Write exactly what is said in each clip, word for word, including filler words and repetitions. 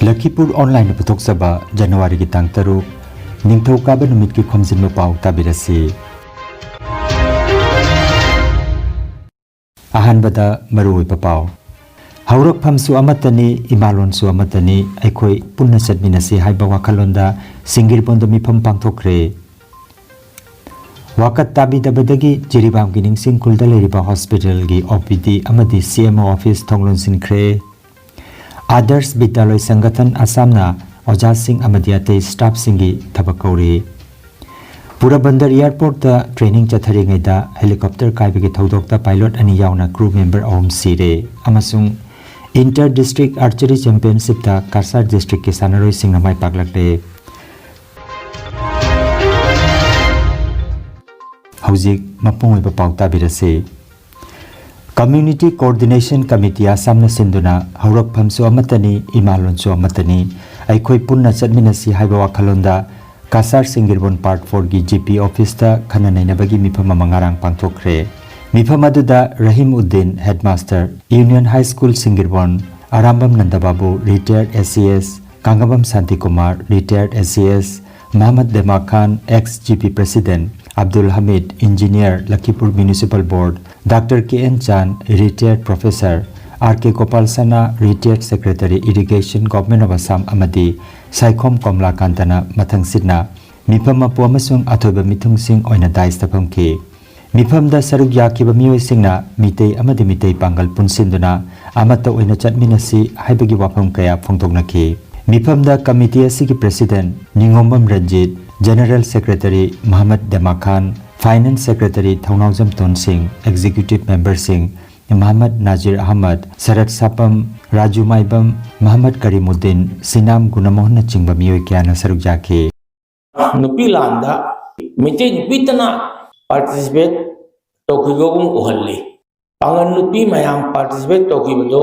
ꯂꯈꯤꯄꯨꯔ ꯑꯣꯟꯂꯥꯏꯟꯅ ꯄꯨꯊꯣꯛꯆꯕ ꯖꯅꯋꯥꯔꯤꯒꯤ ꯇꯥꯡ ꯇꯔꯨꯛ, ꯅꯤꯡꯊꯧꯀꯥꯕ ꯅꯨꯃꯤꯠꯀꯤ ꯈꯣꯝꯖꯤꯟꯕ ꯄꯥꯎ ꯇꯥꯕꯤꯔꯁꯤ꯫ ꯑꯍꯥꯟꯕꯗ ꯃꯔꯨꯑꯣꯏꯕ ꯄꯥꯎ꯫ ꯍꯧꯔꯛꯐꯝꯁꯨ ꯑꯃꯠꯇꯅꯤ, ꯏꯃꯥꯂꯣꯟꯁꯨ ꯑꯃꯠꯇꯅꯤ, ꯑꯩꯈꯣꯏ ꯄꯨꯟꯅ ꯆꯠꯃꯤꯟꯅꯁꯤ ꯍꯥꯏꯕ ꯋꯥꯈꯜꯂꯣꯟꯗ ꯁꯤꯡꯒꯤꯔꯕꯣꯟꯗ ꯃꯤꯐꯝ ꯄꯥꯡꯊꯣꯛꯈ꯭ꯔꯦ꯫ ꯋꯥꯀꯠ ꯇꯥꯕꯤꯗꯕꯗꯒꯤ ꯖꯤꯔꯤꯕꯥꯝꯒꯤ ꯅꯤꯡꯁꯤꯡ ꯈꯨꯜꯗ ꯂꯩꯔꯤꯕ ꯍꯣꯁꯄꯤꯇꯥꯜꯒꯤ ꯑꯣ ꯄꯤ ꯗꯤ ꯑꯃꯗꯤ ꯁꯤ ꯑꯦꯝ ꯑꯣ ꯑꯣꯐꯤꯁ ꯊꯣꯡ ꯂꯣꯟꯁꯤꯟꯈ꯭ꯔꯦ꯫ ꯑꯥꯗꯔꯁ ꯕꯤꯗ꯭ꯌꯥꯂꯣꯏ ꯁꯪꯒꯊꯟ ꯑꯁꯥꯝꯅ ꯑꯣꯖꯥꯁꯤꯡ ꯑꯃꯗꯤ ꯑꯇꯩ ꯁ꯭ꯇꯥꯐꯁꯤꯡꯒꯤ ꯊꯕꯛ ꯀꯧꯔꯤ꯫ ꯄꯨꯔꯕꯟꯗꯔ ꯑꯦꯌꯔꯄꯣꯔꯠꯇ ꯇ꯭ꯔꯦꯅꯤꯡ ꯆꯠꯊꯔꯤꯉꯩꯗ ꯍꯦꯂꯤꯀꯣꯞꯇꯔ ꯀꯥꯏꯕꯒꯤ ꯊꯧꯗꯣꯛꯇ ꯄꯥꯏꯂꯣꯠ ꯑꯅꯤ ꯌꯥꯎꯅ ꯀ꯭ꯔꯨ ꯃꯦꯝꯕꯔ ꯑꯍꯨꯝ ꯁꯤꯔꯦ ꯑꯃꯁꯨꯡ ꯏꯟꯇꯔ ꯗꯤꯁꯇ꯭ꯔꯤꯛ ꯑꯥꯔꯆꯔꯤ ꯆꯦꯝꯄꯤꯌꯟꯁꯤꯞꯇ ꯀꯥꯁꯥꯔ ꯗꯤꯁꯇ꯭ꯔꯤꯛꯀꯤ ꯁꯥꯟꯅꯔꯣꯏꯁꯤꯡꯅ ꯃꯥꯏ ꯄꯥꯛꯂꯛꯂꯦ꯫ ꯍꯧꯖꯤꯛ ꯃꯄꯨꯡ ꯑꯣꯏꯕ ꯄꯥꯎ ꯇꯥꯕꯤꯔꯁꯤ꯫ ꯀꯝꯃ꯭ꯌꯨꯅꯤꯇꯤ ꯀꯣꯑꯣꯔꯗꯤꯅꯦꯁꯟ ꯀꯃꯤꯇꯤ ꯑꯁꯥꯝꯅ ꯁꯤꯟꯗꯨꯅ ꯍꯧꯔꯛꯐꯝꯁꯨ ꯑꯃꯠꯇꯅꯤ, ꯏꯃꯥꯂꯣꯟꯁꯨ ꯑꯃꯠꯇꯅꯤ, ꯑꯩꯈꯣꯏ ꯄꯨꯟꯅ ꯆꯠꯃꯤꯟꯅꯁꯤ ꯍꯥꯏꯕ ꯋꯥꯈꯜꯂꯣꯟꯗ ꯀꯥꯁꯥꯔ ꯁꯤꯡꯒꯤꯔꯕꯣꯟ ꯄꯥꯔꯠ ꯐꯣꯔꯒꯤ ꯖꯤ ꯄꯤ ꯑꯣꯐꯤꯁꯇ ꯈꯟꯅ ꯅꯩꯅꯕꯒꯤ ꯃꯤꯐꯝ ꯑꯃ ꯉꯔꯥꯡ ꯄꯥꯡꯊꯣꯛꯈ꯭ꯔꯦ꯫ ꯃꯤꯐꯝ ꯑꯗꯨꯗ Rahim Uddin, headmaster, union high school ꯁꯤꯡꯒꯤꯔꯕꯣꯟ, Arambam Nandababu, retired A C S, Kangabam Shantikumar, retired A C S, Mohammad Dema Khan, ex G P president, Abdul Hamid, engineer, Lakhipur municipal board, doctor K N Chan, retired professor, R K Gopal Sana, retired secretary, irrigation, government of Assam ꯑꯃꯗꯤ ꯁꯥꯏꯈꯣꯝ ꯀꯣꯝꯂꯥꯀꯥꯟꯇꯅ ꯃꯊꯪꯁꯤꯠꯅ ꯃꯤꯐꯝ ꯃꯄꯨ ꯑꯃꯁꯨꯡ ꯑꯊꯣꯏꯕ ꯃꯤꯊꯨꯡꯁꯤꯡ ꯑꯣꯏꯅ ꯗꯥꯏꯁꯇ ꯐꯝꯈꯤ꯫ ꯃꯤꯐꯝꯗ ꯁꯔꯨꯛ ꯌꯥꯈꯤꯕ ꯃꯤꯑꯣꯏꯁꯤꯡꯅ ꯃꯤꯇꯩ ꯑꯃꯗꯤ ꯃꯤꯇꯩ ꯄꯥꯡꯒꯜ ꯄꯨꯟꯁꯤꯟꯗꯨꯅ ꯑꯃꯠꯇ ꯑꯣꯏꯅ ꯆꯠꯃꯤꯟꯅꯁꯤ ꯍꯥꯏꯕꯒꯤ ꯋꯥꯐꯝ ꯀꯌꯥ ꯐꯣꯡꯗꯣꯛꯅꯈꯤ꯫ ꯃꯤꯐꯝꯗ ꯀꯃꯤꯇꯤ ꯑꯁꯤꯒꯤ president ꯅꯤꯉꯣꯝꯕꯝ Ranjit, general secretary ꯃꯍꯃꯗ Dema ꯈꯥꯟ, ꯐꯥꯏꯅꯥꯟꯁ ꯁꯦꯀ꯭ꯔꯦꯇꯔꯤ ꯊꯧꯅꯥꯎꯖꯝ ꯇꯣꯟꯁꯤꯡ, ꯑꯦꯛꯖꯤꯀ꯭ꯌꯨꯇꯤꯚ ꯃꯦꯝꯕꯔꯁꯤꯡ ꯃꯍꯃꯗ ꯅꯥꯖꯤꯔ ꯑꯍꯃꯗ, ꯁꯔꯠ ꯁꯥꯄꯝ, ꯔꯥꯖꯨ ꯃꯥꯏꯕꯝ, ꯃꯍꯃꯗ ꯀꯔꯤꯃꯨꯗꯤꯟ, ꯁꯤꯅꯥꯝ ꯒꯨꯅꯃꯣꯍꯟꯅꯆꯤꯡꯕ ꯃꯤꯑꯣꯏ ꯀꯌꯥꯅ ꯁꯔꯨꯛ ꯌꯥꯈꯤ꯫ ꯅꯨꯄꯤ ꯂꯥꯟꯗ ꯃꯤꯇꯩ ꯅꯨꯄꯤꯇꯅ ꯄꯥꯔꯇꯤꯁꯤꯄꯦꯠ ꯇꯧꯈꯤꯕꯒꯨꯝ ꯎꯍꯜꯂꯤ꯫ ꯄꯥꯡꯒꯜ ꯅꯨꯄꯤ ꯃꯌꯥꯝ ꯄꯥꯔꯇꯤꯁꯤꯄꯦꯠ ꯇꯧꯈꯤꯕꯗꯨ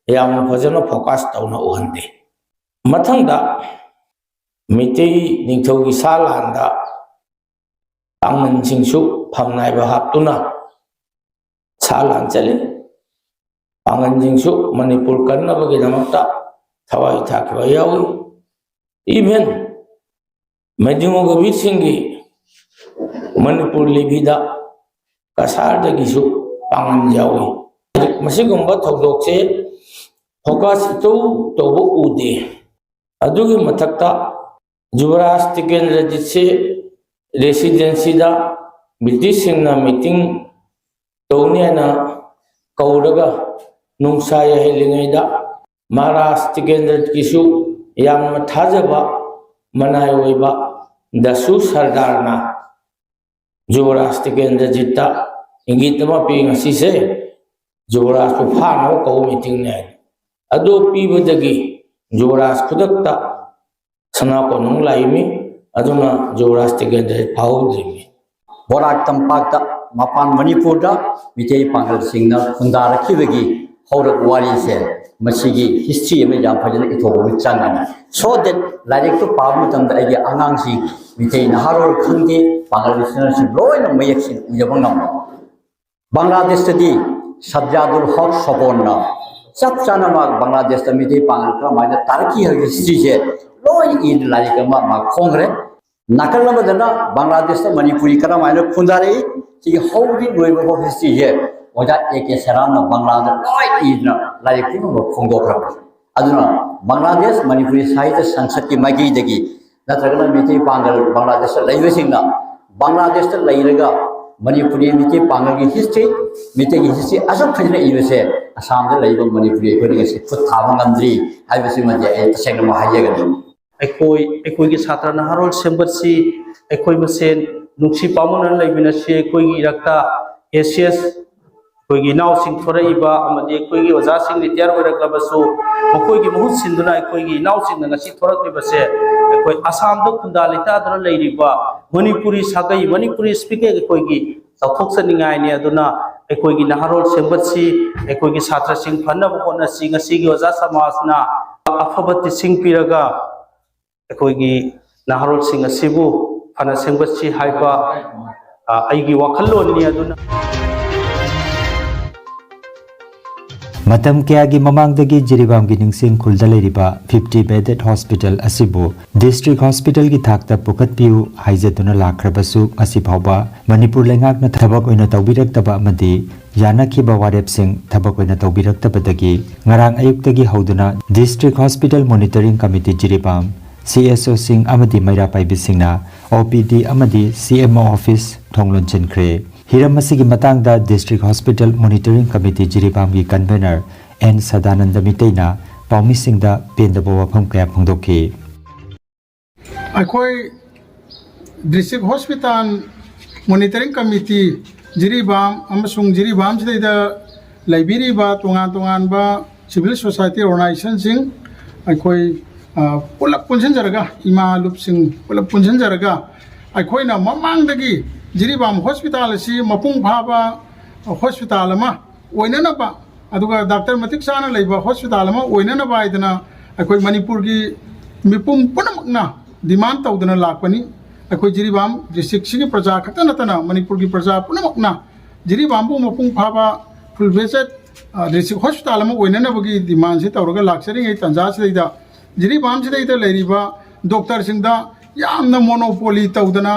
ꯌꯥꯝꯅ ꯐꯖꯅ ꯐꯣꯀꯁ ꯇꯧꯅ ꯎꯍꯟꯗꯦ꯫ ꯃꯊꯪꯗ ꯃꯤꯇꯩ ꯅꯤꯡꯊꯧꯒꯤ ꯁꯥ ꯂꯥꯟꯗ ꯄꯥꯡꯒꯜꯁꯤꯡꯁꯨ ꯐꯝ ꯅꯥꯏꯕ ꯍꯥꯞꯇꯨꯅ ꯁꯥ ꯂꯥꯟ ꯆꯠꯂꯤ꯫ ꯄꯥꯡꯒꯜꯁꯤꯡꯁꯨ ꯃꯅꯤꯄꯨꯔ ꯀꯟꯅꯕꯒꯤꯗꯃꯛꯇ ꯊꯋꯥꯏ ꯊꯥꯈꯤꯕ ꯌꯥꯎꯏ꯫ Even ꯃꯩꯗꯤꯡꯉꯨ ꯀꯕꯤꯔ ꯁꯤꯡꯒꯤ ꯃꯅꯤꯄꯨꯔ ꯂꯤꯄꯤꯗ ꯀꯁꯥꯔꯗꯒꯤꯁꯨ ꯄꯥꯡꯒꯟ ꯌꯥꯎꯏ꯫ ꯃꯁꯤꯒꯨꯝꯕ ꯊꯧꯗꯣꯛꯁꯦ focus ꯏꯇꯧ ꯇꯧꯕ ꯎꯗꯦ꯫ ꯑꯗꯨꯒꯤ ꯃꯊꯛꯇ ꯖꯨꯕꯔꯥꯖ ꯇꯤꯀꯦꯟꯗ꯭ꯔꯖꯤꯠꯁꯦ residencyꯗ ꯕ꯭ꯔꯤꯇꯤꯁꯁꯤꯡꯅ meeting ꯇꯧꯅꯤ ꯍꯥꯏꯅ ꯀꯧꯔꯒ ꯅꯨꯡꯁꯥ ꯌꯥꯏꯍꯜꯂꯤꯉꯩꯗ ꯃꯍꯥꯔꯥꯖ ꯇꯤꯀꯦꯟꯗ꯭ꯔꯖꯤꯠꯀꯤꯁꯨ ꯌꯥꯝꯅ ꯊꯥꯖꯕ ꯃꯅꯥꯏ ꯑꯣꯏꯕ ꯗꯁꯨ ꯁꯔꯗꯥꯔꯅ ꯖꯨꯕꯔꯥꯖ ꯇꯤꯀꯦꯟꯗ꯭ꯔꯖꯤꯠꯇ ꯏꯪꯒꯤꯠ ꯑꯃ ꯄꯤ, "ꯉꯁꯤꯁꯦ ꯖꯨꯕꯔꯥꯖꯄꯨ ꯐꯥꯅꯕ ꯀꯧꯕ meetingꯅꯤ" ꯍꯥꯏꯅ꯫ ꯑꯗꯨ ꯄꯤꯕꯗꯒꯤ ꯖꯨꯕꯔꯥꯖ ꯈꯨꯗꯛꯇ ꯁꯅꯥ ꯀꯣꯅꯨꯡ ꯂꯥꯛꯏꯃꯤ꯫ ꯑꯗꯨꯅ ꯖꯨꯕꯔꯥꯖ ꯇꯤꯀꯦꯟꯗ꯭ꯔꯖꯤꯠ ꯐꯥꯍꯧꯗ꯭ꯔꯤꯃꯤ꯫ ꯕꯣꯔꯥꯛ ꯇꯝꯄꯥꯛꯇ ꯃꯄꯥꯟ ꯃꯅꯤꯄꯨꯔꯗ ꯃꯤꯇꯩ ꯄꯥꯡꯒꯜꯁꯤꯡꯅ ꯈꯨꯟꯗꯥꯔꯛꯈꯤꯕꯒꯤ ꯍꯧꯔꯛ ꯋꯥꯔꯤꯁꯦ, ꯃꯁꯤꯒꯤ history ꯑꯃ ꯌꯥꯝ ꯐꯖꯅ ꯏꯊꯣꯛꯄ ꯑꯃ ꯆꯪꯒꯅꯤ꯫ So that ꯂꯥꯏꯔꯤꯛꯇꯨ ꯄꯥꯕ ꯃꯇꯝꯗ ꯑꯩꯒꯤ ꯑꯉꯥꯡꯁꯤꯡ, ꯃꯤꯇꯩ ꯅꯍꯥꯔꯣꯜ ꯈꯪꯗꯦ, ꯄꯥꯡꯒꯜ listenerꯁꯤꯡ ꯂꯣꯏꯅ ꯃꯌꯦꯛ ꯁꯦꯡꯅ ꯎꯖꯕ ꯉꯝꯕ꯫ ꯕꯪꯒ꯭ꯂꯥꯗꯦꯁꯇꯗꯤ ꯁꯕꯖꯥꯗꯨꯜ ꯍꯛ ꯁꯣꯀꯣꯟꯅ ꯆꯞ ꯆꯥꯅ ꯃꯥ ꯕꯪꯒ꯭ꯂꯥꯗꯦꯁꯇ ꯃꯤꯇꯩ ꯄꯥꯡꯒꯜ ꯀꯔꯝꯍꯥꯏꯅ ꯇꯥꯔꯛꯈꯤ ꯍꯥꯏꯕꯒꯤ historyꯁꯦ ꯂꯣꯏꯅ ꯏꯗꯨꯅ ꯂꯥꯏꯔꯤꯛ ꯑꯃ ꯃꯥ ꯐꯣꯡꯈ꯭ꯔꯦ꯫ ꯅꯥꯀꯜ ꯑꯃꯗꯅ ꯕꯪꯒ꯭ꯂꯥꯗꯦꯁꯇ ꯃꯅꯤꯄꯨꯔꯤ ꯀꯔꯝꯍꯥꯏꯅ ꯈꯨꯟꯗꯥꯔꯛꯏ, ꯁꯤꯒꯤ ꯍꯧꯕꯗꯒꯤ ꯂꯣꯏꯕ ꯐꯥꯎ historyꯁꯦ ꯑꯣꯖꯥ ꯑꯦ ꯀꯦ ꯁꯦꯔꯥꯝꯅ ꯕꯪꯒ꯭ꯂꯥꯗ ꯂꯣꯏ ꯏꯗꯨꯅ ꯂꯥꯏꯔꯤꯛ ꯄꯨꯝꯅꯃꯛ ꯐꯣꯡꯗꯣꯛꯈ꯭ꯔꯕꯅꯤ꯫ ꯑꯗꯨꯅ ꯕꯪꯒ꯭ꯂꯥꯗꯦꯁ ꯃꯅꯤꯄꯨꯔꯤ ꯁꯥꯍꯤꯇ꯭ꯌ ꯁꯪꯁꯠꯀꯤ ꯃꯥꯏꯀꯩꯗꯒꯤ ꯅꯠꯇ꯭ꯔꯒꯅ ꯃꯤꯇꯩ ꯄꯥꯡꯒꯜ ꯕꯪꯒ꯭ꯂꯥꯗꯦꯁꯇ ꯂꯩꯕꯁꯤꯡꯅ ꯕꯪꯒ꯭ꯂꯥꯗꯦꯁꯇ ꯂꯩꯔꯒ ꯃꯅꯤꯄꯨꯔꯤ ꯃꯤꯇꯩ ꯄꯥꯡꯒꯜꯒꯤ history, ꯃꯤꯇꯩꯒꯤ history ꯑꯁꯨꯛ ꯐꯖꯅ ꯏꯕꯁꯦ ꯑꯁꯥꯝꯗ ꯂꯩꯕ ꯃꯅꯤꯄꯨꯔꯤ ꯑꯩꯈꯣꯏꯅ ꯉꯁꯤ ꯈꯨꯠ ꯊꯥꯕ ꯉꯝꯗ꯭ꯔꯤ ꯍꯥꯏꯕꯁꯤꯃꯗꯤ ꯑꯩ ꯇꯁꯦꯡꯅꯃꯛ ꯍꯥꯏꯖꯒꯅꯤ꯫ ꯑꯩꯈꯣꯏ, ꯑꯩꯈꯣꯏꯒꯤ ꯁꯥꯇ꯭ꯔ ꯅꯍꯥꯔꯣꯜ ꯁꯦꯝꯒꯠꯁꯤ, ꯑꯩꯈꯣꯏ ꯃꯁꯦꯟ ꯅꯨꯡꯁꯤ ꯄꯥꯝꯃꯨꯅꯅ ꯂꯩꯃꯤꯟꯅꯁꯤ꯫ ꯑꯩꯈꯣꯏꯒꯤ ꯏꯔꯛꯇ ꯑꯦꯁ ꯁꯤ ꯑꯦꯁ ꯑꯩꯈꯣꯏꯒꯤ ꯏꯅꯥꯎꯁꯤꯡ ꯊꯣꯔꯛꯏꯕ ꯑꯃꯗꯤ ꯑꯩꯈꯣꯏꯒꯤ ꯑꯣꯖꯥꯁꯤꯡ retire ꯑꯣꯏꯔꯛꯂꯕꯁꯨ, ꯃꯈꯣꯏꯒꯤ ꯃꯍꯨꯠ ꯁꯤꯟꯗꯨꯅ ꯑꯩꯈꯣꯏꯒꯤ ꯏꯅꯥꯎꯁꯤꯡꯅ ꯉꯁꯤ ꯊꯣꯔꯛꯂꯤꯕꯁꯦ, ꯑꯩꯈꯣꯏ ꯑꯁꯥꯝꯗ ꯈꯨꯟꯗꯥ ꯂꯩꯇꯥꯗꯨꯅ ꯂꯩꯔꯤꯕ ꯃꯅꯤꯄꯨꯔꯤ ꯁꯥꯒꯩ, ꯃꯅꯤꯄꯨꯔꯤ speaking ꯑꯩꯈꯣꯏꯒꯤ ꯆꯥꯎꯊꯣꯛꯆꯅꯤꯡꯉꯥꯏꯅꯤ꯫ ꯑꯗꯨꯅ ꯑꯩꯈꯣꯏꯒꯤ ꯅꯍꯥꯔꯣꯜ ꯁꯦꯝꯒꯠꯁꯤ, ꯑꯩꯈꯣꯏꯒꯤ ꯁꯥꯇ꯭ꯔꯁꯤꯡ ꯐꯅꯕ ꯍꯣꯠꯅꯁꯤ꯫ ꯉꯁꯤꯒꯤ ꯑꯣꯖꯥ ꯁꯃꯥꯖꯅ ꯑꯐꯕ teaching ꯄꯤꯔꯒ ꯑꯩꯈꯣꯏꯒꯤ ꯅꯍꯥꯔꯣꯜꯁꯤꯡ ꯑꯁꯤꯕꯨ ꯐꯅ ꯁꯦꯝꯒꯠꯁꯤ ꯍꯥꯏꯕ, ꯑ, ꯑꯩꯒꯤ ꯋꯥꯈꯜꯂꯣꯟꯅꯤ꯫ ꯑꯗꯨꯅ ꯃꯇꯝ ꯀꯌꯥꯒꯤ ꯃꯃꯥꯡꯗꯒꯤ ꯖꯤꯔꯤꯕꯥꯝꯒꯤ ꯅꯤꯡꯁꯤꯡ ꯈꯨꯜꯗ ꯂꯩꯔꯤꯕ fifty bedded hospital ꯑꯁꯤꯕꯨ district hospitalꯒꯤ ꯊꯥꯛꯇ ꯄꯨꯈꯠꯄꯤꯌꯨ ꯍꯥꯏꯖꯗꯨꯅ ꯂꯥꯛꯈ꯭ꯔꯕꯁꯨ, ꯉꯁꯤ ꯐꯥꯎꯕ ꯃꯅꯤꯄꯨꯔ ꯂꯩꯉꯥꯛꯅ ꯊꯕꯛ ꯑꯣꯏꯅ ꯇꯧꯕꯤꯔꯛꯇꯕ ꯑꯃꯗꯤ ꯌꯥꯅꯈꯤꯕ ꯋꯥꯔꯦꯞꯁꯤꯡ ꯊꯕꯛ ꯑꯣꯏꯅ ꯇꯧꯕꯤꯔꯛꯇꯕꯗꯒꯤ ꯉꯔꯥꯡ ꯑꯌꯨꯛꯇꯒꯤ ꯍꯧꯗꯨꯅ District Hospital Monitoring Committee Jiribam, CSOꯁꯤꯡ ꯑꯃꯗꯤ ꯃꯩꯔꯥ ꯄꯥꯏꯕꯤꯁꯤꯡꯅ OPD ꯑꯃꯗꯤ CMO office ꯊꯣꯡ ꯂꯣꯟꯁꯤꯟꯈ꯭ꯔꯦ꯫ ꯍꯤꯔꯝ ꯑꯁꯤꯒꯤ ꯃꯇꯥꯡꯗ District Hospital Monitoring Committee ꯖꯤꯔꯤꯕꯥꯝꯒꯤ convener N Sadananda ꯃꯤꯇꯩꯅ ꯄꯥꯎꯃꯤꯁꯤꯡꯗ ꯄꯦꯟꯗꯕ ꯋꯥꯐꯝ ꯀꯌꯥ ꯐꯣꯡꯗꯣꯛꯈꯤ꯫ ꯑꯩꯈꯣꯏ District Hospital Monitoring Committee Jiribam ꯑꯃꯁꯨꯡ ꯖꯤꯔꯤꯕꯥꯝꯁꯤꯗꯩꯗ ꯂꯩꯕꯤꯔꯤꯕ ꯇꯣꯉꯥꯟ ꯇꯣꯉꯥꯟꯕ civil society organizationꯁꯤꯡ, ꯑꯩꯈꯣꯏ, ꯑ, ꯄꯨꯂꯞ ꯄꯨꯟꯁꯤꯟꯖꯔꯒ, ꯏꯃꯥ ꯂꯨꯞꯁꯤꯡ ꯄꯨꯂꯞ ꯄꯨꯟꯁꯤꯟꯖꯔꯒ, ꯑꯩꯈꯣꯏꯅ ꯃꯃꯥꯡꯗꯒꯤ ꯖꯤꯔꯤꯕꯥꯝ hospital ꯑꯁꯤ ꯃꯄꯨꯡ ꯐꯥꯕ hospital ꯑꯃ ꯑꯣꯏꯅꯅꯕ, ꯑꯗꯨꯒ doctor ꯃꯇꯤꯛ ꯆꯥꯅ ꯂꯩꯕ hospital ꯑꯃ ꯑꯣꯏꯅꯅꯕ ꯍꯥꯏꯗꯅ ꯑꯩꯈꯣꯏ ꯃꯅꯤꯄꯨꯔꯒꯤ ꯃꯤꯄꯨꯝ ꯄꯨꯝꯅꯃꯛꯅ demand ꯇꯧꯗꯨꯅ ꯂꯥꯛꯄꯅꯤ꯫ ꯑꯩꯈꯣꯏ ꯖꯤꯔꯤꯕꯥꯝ districtꯁꯤꯒꯤ ꯄ꯭ꯔꯖꯥ ꯈꯛꯇ ꯅꯠꯇꯅ ꯃꯅꯤꯄꯨꯔꯒꯤ ꯄ꯭ꯔꯖꯥ ꯄꯨꯝꯅꯃꯛꯅ ꯖꯤꯔꯤꯕꯥꯝꯕꯨ ꯃꯄꯨꯡ ꯐꯥꯕ full fledged, ꯑ, district hospital ꯑꯃ ꯑꯣꯏꯅꯅꯕꯒꯤ demandꯁꯤ ꯇꯧꯔꯒ ꯂꯥꯛꯆꯔꯤꯉꯩ ꯇꯥꯟꯖꯥꯁꯤꯗꯩꯗ ꯖꯤꯔꯤꯕꯥꯝꯁꯤꯗꯩꯗ ꯂꯩꯔꯤꯕ doctorꯁꯤꯡꯗ ꯌꯥꯝꯅ monopoly ꯇꯧꯗꯅ,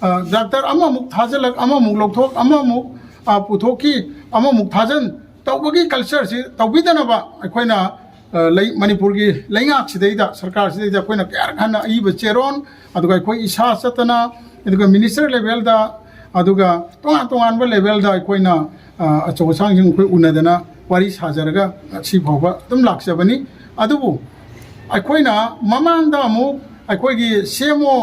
ꯑ, doctor ꯑꯃꯃꯨꯛ ꯊꯥꯖꯤꯜꯂꯛ, ꯑꯃꯃꯨꯛ ꯂꯧꯊꯣꯛ, ꯑꯃꯃꯨꯛ, ꯑ, ꯄꯨꯊꯣꯛꯈꯤ, ꯑꯃꯃꯨꯛ ꯊꯥꯖꯤꯟ ꯇꯧꯕꯒꯤ cultureꯁꯤ ꯇꯧꯕꯤꯗꯅꯕ ꯑꯩꯈꯣꯏꯅ, ꯑ, ꯂꯩ-, ꯃꯅꯤꯄꯨꯔꯒꯤ ꯂꯩꯉꯥꯛꯁꯤꯗꯩꯗ, ꯁꯔꯀꯥꯔꯁꯤꯗꯩꯗ ꯑꯩꯈꯣꯏꯅ ꯀꯌꯥꯔꯛ ꯍꯟꯅ ꯑꯏꯕ ꯆꯦꯔꯣꯟ, ꯑꯗꯨꯒ ꯑꯩꯈꯣꯏ ꯏꯁꯥ ꯆꯠꯇꯅ, ꯑꯗꯨꯒ minister levelꯗ, ꯑꯗꯨꯒ ꯇꯣꯉꯥꯟ ꯇꯣꯉꯥꯟꯕ levelꯗ ꯑꯩꯈꯣꯏꯅ, ꯑ, ꯑꯆꯧ ꯑꯁꯥꯡꯁꯤꯡ ꯑꯩꯈꯣꯏ ꯎꯅꯗꯅ ꯋꯥꯔꯤ ꯁꯥꯖꯔꯒ ꯉꯁꯤ ꯐꯥꯎꯕ ꯑꯗꯨꯝ ꯂꯥꯛꯆꯕꯅꯤ꯫ ꯑꯗꯨꯕꯨ ꯑꯩꯈꯣꯏꯅ ꯃꯃꯥꯡꯗ ꯑꯃꯨꯛ ꯑꯩꯈꯣꯏꯒꯤ CMO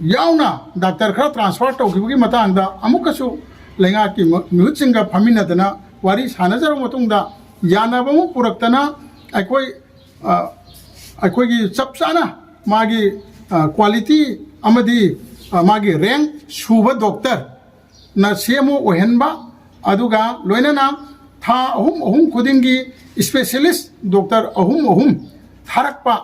ꯌꯥꯎꯅ doctor ꯈꯔ transfer ꯇꯧꯈꯤꯕꯒꯤ ꯃꯇꯥꯡꯗ ꯑꯃꯨꯛꯀꯁꯨ ꯂꯩꯉꯥꯛꯀꯤ ꯃ-, ꯃꯤꯍꯨꯠꯁꯤꯡꯒ ꯐꯝꯃꯤꯟꯅꯗꯅ ꯋꯥꯔꯤ ꯁꯥꯟꯅꯖꯔꯕ ꯃꯇꯨꯡꯗ ꯌꯥꯅꯕ ꯑꯃ ꯄꯨꯔꯛꯇꯅ ꯑꯩꯈꯣꯏ, ꯑ, ꯑꯩꯈꯣꯏꯒꯤ ꯆꯞ ꯆꯥꯅ ꯃꯥꯒꯤ, ꯑ, quality ꯑꯃꯗꯤ, ꯑ, ꯃꯥꯒꯤ rank ꯁꯨꯕ doctorꯅ CMO ꯑꯣꯏꯍꯟꯕ, ꯑꯗꯨꯒ ꯂꯣꯏꯅꯅ ꯊꯥ ꯑꯍꯨꯝ ꯑꯍꯨꯝ ꯈꯨꯗꯤꯡꯒꯤ specialist doctor ꯑꯍꯨꯝ ꯑꯍꯨꯝ ꯊꯥꯔꯛꯄ,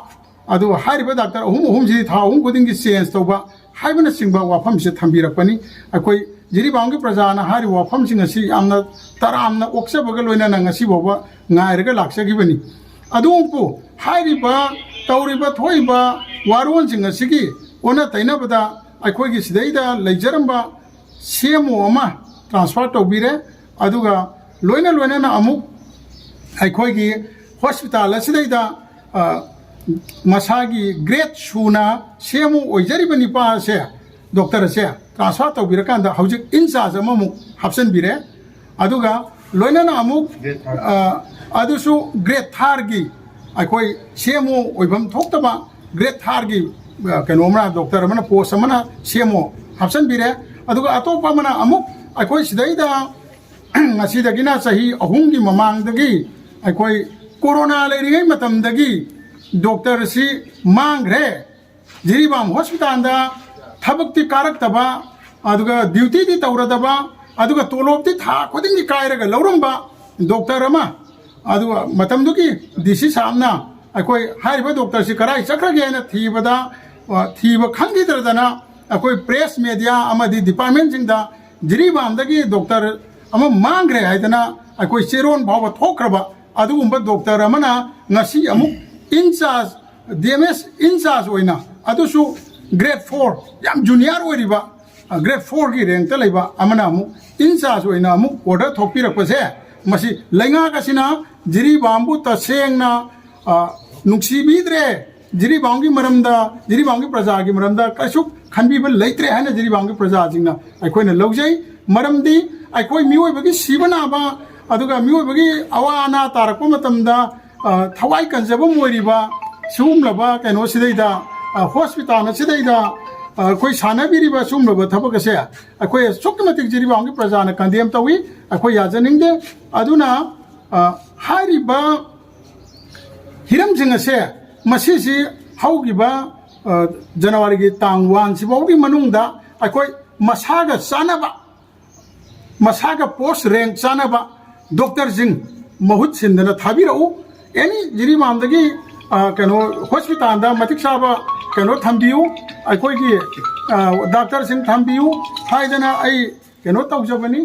ꯑꯗꯨ ꯍꯥꯏꯔꯤꯕ doctor ꯑꯍꯨꯝ ꯑꯍꯨꯝꯁꯤ ꯊꯥ ꯑꯍꯨꯝ ꯈꯨꯗꯤꯡꯒꯤ change ꯇꯧꯕ ꯍꯥꯏꯕꯅꯆꯤꯡꯕ ꯋꯥꯐꯝꯁꯦ ꯊꯝꯕꯤꯔꯛꯄꯅꯤ꯫ ꯑꯩꯈꯣꯏ ꯖꯤꯔꯤꯕꯥꯝꯒꯤ ꯄ꯭ꯔꯖꯥꯅ ꯍꯥꯏꯔꯤꯕ ꯋꯥꯐꯝꯁꯤꯡ ꯑꯁꯤ ꯌꯥꯝꯅ ꯇꯔꯥꯝꯅ ꯑꯣꯛꯆꯕꯒ ꯂꯣꯏꯅꯅ ꯉꯁꯤ ꯐꯥꯎꯕ ꯉꯥꯏꯔꯒ ꯂꯥꯛꯆꯈꯤꯕꯅꯤ꯫ ꯑꯗꯨꯕꯨ ꯍꯥꯏꯔꯤꯕ, ꯇꯧꯔꯤꯕ ꯊꯣꯛꯏꯕ ꯋꯥꯔꯣꯜꯁꯤꯡ ꯑꯁꯤꯒꯤ ꯑꯣꯟꯅ ꯇꯩꯅꯕꯗ ꯑꯩꯈꯣꯏꯒꯤ ꯁꯤꯗꯩꯗ ꯂꯩꯖꯔꯝꯕ ꯁꯤ ꯑꯦꯝ ꯑꯣ ꯑꯃ ꯇ꯭ꯔꯥꯟꯁꯐꯔ ꯇꯧꯕꯤꯔꯦ꯫ ꯑꯗꯨꯒ ꯂꯣꯏꯅ ꯂꯣꯏꯅꯅ ꯑꯃꯨꯛ ꯑꯩꯈꯣꯏꯒꯤ ꯍꯣꯁꯄꯤꯇꯥꯜ ꯑꯁꯤꯗꯩꯗ, ꯑ, ꯃꯁꯥꯒꯤ ꯒ꯭ꯔꯦꯗ ꯁꯨꯅ ꯁꯤ ꯑꯦꯝ ꯑꯣ ꯑꯣꯏꯖꯔꯤꯕ ꯅꯤꯄꯥ ꯑꯁꯦ, ꯗꯣꯛꯇꯔ ꯑꯁꯦ ꯇ꯭ꯔꯥꯟꯁꯐꯔ ꯇꯧꯕꯤꯔꯀꯥꯟꯗ ꯍꯧꯖꯤꯛ ꯏꯟꯆꯥꯔꯖ ꯑꯃꯃꯨꯛ ꯍꯥꯞꯆꯤꯟꯕꯤꯔꯦ꯫ ꯑꯗꯨꯒ ꯂꯣꯏꯅꯅ ꯑꯃꯨꯛ, ꯑ, ꯑꯗꯨꯁꯨ ꯒ꯭ꯔꯦꯗ ꯊꯥꯔꯒꯤ ꯑꯩꯈꯣꯏ ꯁꯤ ꯑꯦꯝ ꯑꯣ ꯑꯣꯏꯐꯝ ꯊꯣꯛꯇꯕ ꯒ꯭ꯔꯦꯗ ꯊꯥꯔꯒꯤ, ꯑ, ꯀꯩꯅꯣ ꯑꯃꯅ, ꯗꯣꯛꯇꯔ ꯑꯃꯅ, ꯄꯣꯁ ꯑꯃꯅ ꯁꯤ ꯑꯦꯝ ꯑꯣ ꯍꯥꯞꯆꯤꯟꯕꯤꯔꯦ꯫ ꯑꯗꯨꯒ ꯑꯇꯣꯞꯄ ꯑꯃꯅ ꯑꯃꯨꯛ ꯑꯩꯈꯣꯏ ꯁꯤꯗꯩꯗ ꯉꯁꯤꯗꯒꯤꯅ ꯆꯍꯤ ꯑꯍꯨꯝꯒꯤ ꯃꯃꯥꯡꯗꯒꯤ ꯑꯩꯈꯣꯏ ꯀꯣꯔꯣꯅꯥ ꯂꯩꯔꯤꯉꯩ ꯃꯇꯝꯗꯒꯤ ꯗꯣꯛꯇꯔꯁꯤ ꯃꯥꯡꯈ꯭ꯔꯦ꯫ ꯖꯤꯔꯤꯕꯥꯝ ꯍꯣꯁꯄꯤꯇꯥꯜꯗ ꯊꯕꯛꯇꯤ ꯀꯥꯔꯛꯇꯕ, ꯑꯗꯨꯒ ꯗ꯭ꯌꯨꯇꯤꯗꯤ ꯇꯧꯔꯗꯕ, ꯑꯗꯨꯒ ꯇꯣꯂꯣꯞꯇꯤ ꯊꯥ ꯈꯨꯗꯤꯡꯒꯤ ꯀꯥꯏꯔꯒ ꯂꯧꯔꯝꯕ ꯗꯣꯛꯇꯔ ꯑꯃ, ꯑꯗꯨꯒ ꯃꯇꯝꯗꯨꯒꯤ ꯗꯤ ꯁꯤ ꯁꯥꯍꯕꯅ ꯑꯩꯈꯣꯏ ꯍꯥꯏꯔꯤꯕ ꯗꯣꯛꯇꯔꯁꯤ ꯀꯗꯥꯏ ꯆꯠꯈ꯭ꯔꯒꯦ ꯍꯥꯏꯅ ꯊꯤꯕꯗ, ꯑ, ꯊꯤꯕ ꯈꯪꯈꯤꯗ꯭ꯔꯗꯅ ꯑꯩꯈꯣꯏ ꯄ꯭ꯔꯦꯁ, ꯃꯦꯗꯤꯌꯥ ꯑꯃꯗꯤ ꯗꯤꯄꯥꯔꯠꯃꯦꯟꯁꯤꯡꯗ ꯖꯤꯔꯤꯕꯥꯝꯗꯒꯤ ꯗꯣꯛꯇꯔ ꯑꯃ ꯃꯥꯡꯈ꯭ꯔꯦ ꯍꯥꯏꯗꯅ ꯑꯩꯈꯣꯏ ꯆꯦꯔꯣꯟ ꯐꯥꯎꯕ ꯊꯣꯛꯈ꯭ꯔꯕ ꯑꯗꯨꯒꯨꯝꯕ ꯗꯣꯛꯇꯔ ꯑꯃꯅ ꯉꯁꯤ ꯑꯃꯨꯛ ꯏꯟꯆꯥꯔꯖ, ꯗꯤ ꯑꯦꯝ ꯑꯦꯁ ꯏꯟꯆꯥꯔꯖ ꯑꯣꯏꯅ, ꯑꯗꯨꯁꯨ ꯒ꯭ꯔꯦꯗ ꯐꯣꯔ, ꯌꯥꯝ ꯖꯨꯅꯤꯌꯔ ꯑꯣꯏꯔꯤꯕ, ꯑ, ꯒ꯭ꯔꯦꯗ ꯐꯣꯔꯒꯤ ꯔꯦꯡꯛꯇ ꯂꯩꯕ ꯑꯃꯅ ꯑꯃꯨꯛ ꯏꯟꯆꯥꯔꯖ ꯑꯣꯏꯅ ꯑꯃꯨꯛ ꯑꯣꯔꯗꯔ ꯊꯣꯛꯄꯤꯔꯛꯄꯁꯦ, ꯃꯁꯤ ꯂꯩꯉꯥꯛ ꯑꯁꯤꯅ ꯖꯤꯔꯤꯕꯥꯝꯕꯨ ꯇꯁꯦꯡꯅ, ꯑ, ꯅꯨꯡꯁꯤꯕꯤꯗ꯭ꯔꯦ, ꯖꯤꯔꯤꯕꯥꯝꯒꯤ ꯃꯔꯝꯗ, ꯖꯤꯔꯤꯕꯥꯝꯒꯤ ꯄ꯭ꯔꯖꯥꯒꯤ ꯃꯔꯝꯗ ꯀꯩꯁꯨ ꯈꯟꯕꯤꯕ ꯂꯩꯇ꯭ꯔꯦ ꯍꯥꯏꯅ ꯖꯤꯔꯤꯕꯥꯝꯒꯤ ꯄ꯭ꯔꯖꯥꯁꯤꯡꯅ ꯑꯩꯈꯣꯏꯅ ꯂꯧꯖꯩ꯫ ꯃꯔꯝꯗꯤ ꯑꯩꯈꯣꯏ ꯃꯤꯑꯣꯏꯕꯒꯤ ꯁꯤꯕ ꯅꯥꯕ, ꯑꯗꯨꯒ ꯃꯤꯑꯣꯏꯕꯒꯤ ꯑꯋꯥ ꯑꯅꯥ ꯇꯥꯔꯛꯄ ꯃꯇꯝꯗ, ꯑ, ꯊꯋꯥꯏ ꯀꯟꯖꯕ ꯑꯣꯏꯔꯤꯕ ꯁꯤꯒꯨꯝꯂꯕ ꯀꯩꯅꯣꯁꯤꯗꯩꯗ, ꯑ, ꯍꯣꯁꯄꯤꯇꯥꯜ ꯑꯁꯤꯗꯩꯗ, ꯑ, ꯑꯩꯈꯣꯏ ꯁꯥꯟꯅꯕꯤꯔꯤꯕ ꯁꯤꯒꯨꯝꯂꯕ ꯊꯕꯛ ꯑꯁꯦ ꯑꯩꯈꯣꯏ ꯑꯁꯨꯛꯀꯤ ꯃꯇꯤꯛ ꯖꯤꯔꯤꯕꯥꯝꯒꯤ ꯄ꯭ꯔꯖꯥꯅ ꯀꯟꯗꯦꯝ ꯇꯧꯏ, ꯑꯩꯈꯣꯏ ꯌꯥꯖꯅꯤꯡꯗꯦ꯫ ꯑꯗꯨꯅ, ꯑ, ꯍꯥꯏꯔꯤꯕ ꯍꯤꯔꯝꯁꯤꯡ ꯑꯁꯦ ꯃꯁꯤꯁꯤ ꯍꯧꯈꯤꯕ, ꯑ, ꯖꯅꯋꯥꯔꯤꯒꯤ ꯇꯥꯡ ꯋꯥꯟ ꯁꯤꯐꯥꯎꯒꯤ ꯃꯅꯨꯡꯗ ꯑꯩꯈꯣꯏ ꯃꯁꯥꯒ ꯆꯥꯟꯅꯕ, ꯃꯁꯥꯒ ꯄꯣꯁ ꯔꯦꯡꯛ ꯆꯥꯟꯅꯕ ꯗꯣꯛꯇꯔꯁꯤꯡ ꯃꯍꯨꯠ ꯁꯤꯟꯗꯅ ꯊꯥꯕꯤꯔꯛꯎ꯫ ꯑꯦꯅꯤ ꯖꯤꯔꯤꯕꯥꯝꯗꯒꯤ ꯑ, ꯀꯩꯅꯣ, ꯍꯣꯁꯄꯤꯇꯥꯜꯗ ꯃꯇꯤꯛ ꯆꯥꯕ ꯀꯩꯅꯣ ꯊꯝꯕꯤꯌꯨ, ꯑꯩꯈꯣꯏꯒꯤ, ꯑ, ꯗꯥꯛꯇꯔꯁꯤꯡ ꯊꯝꯕꯤꯌꯨ ꯍꯥꯏꯗꯅ ꯑꯩ ꯀꯩꯅꯣ ꯇꯧꯖꯕꯅꯤ꯫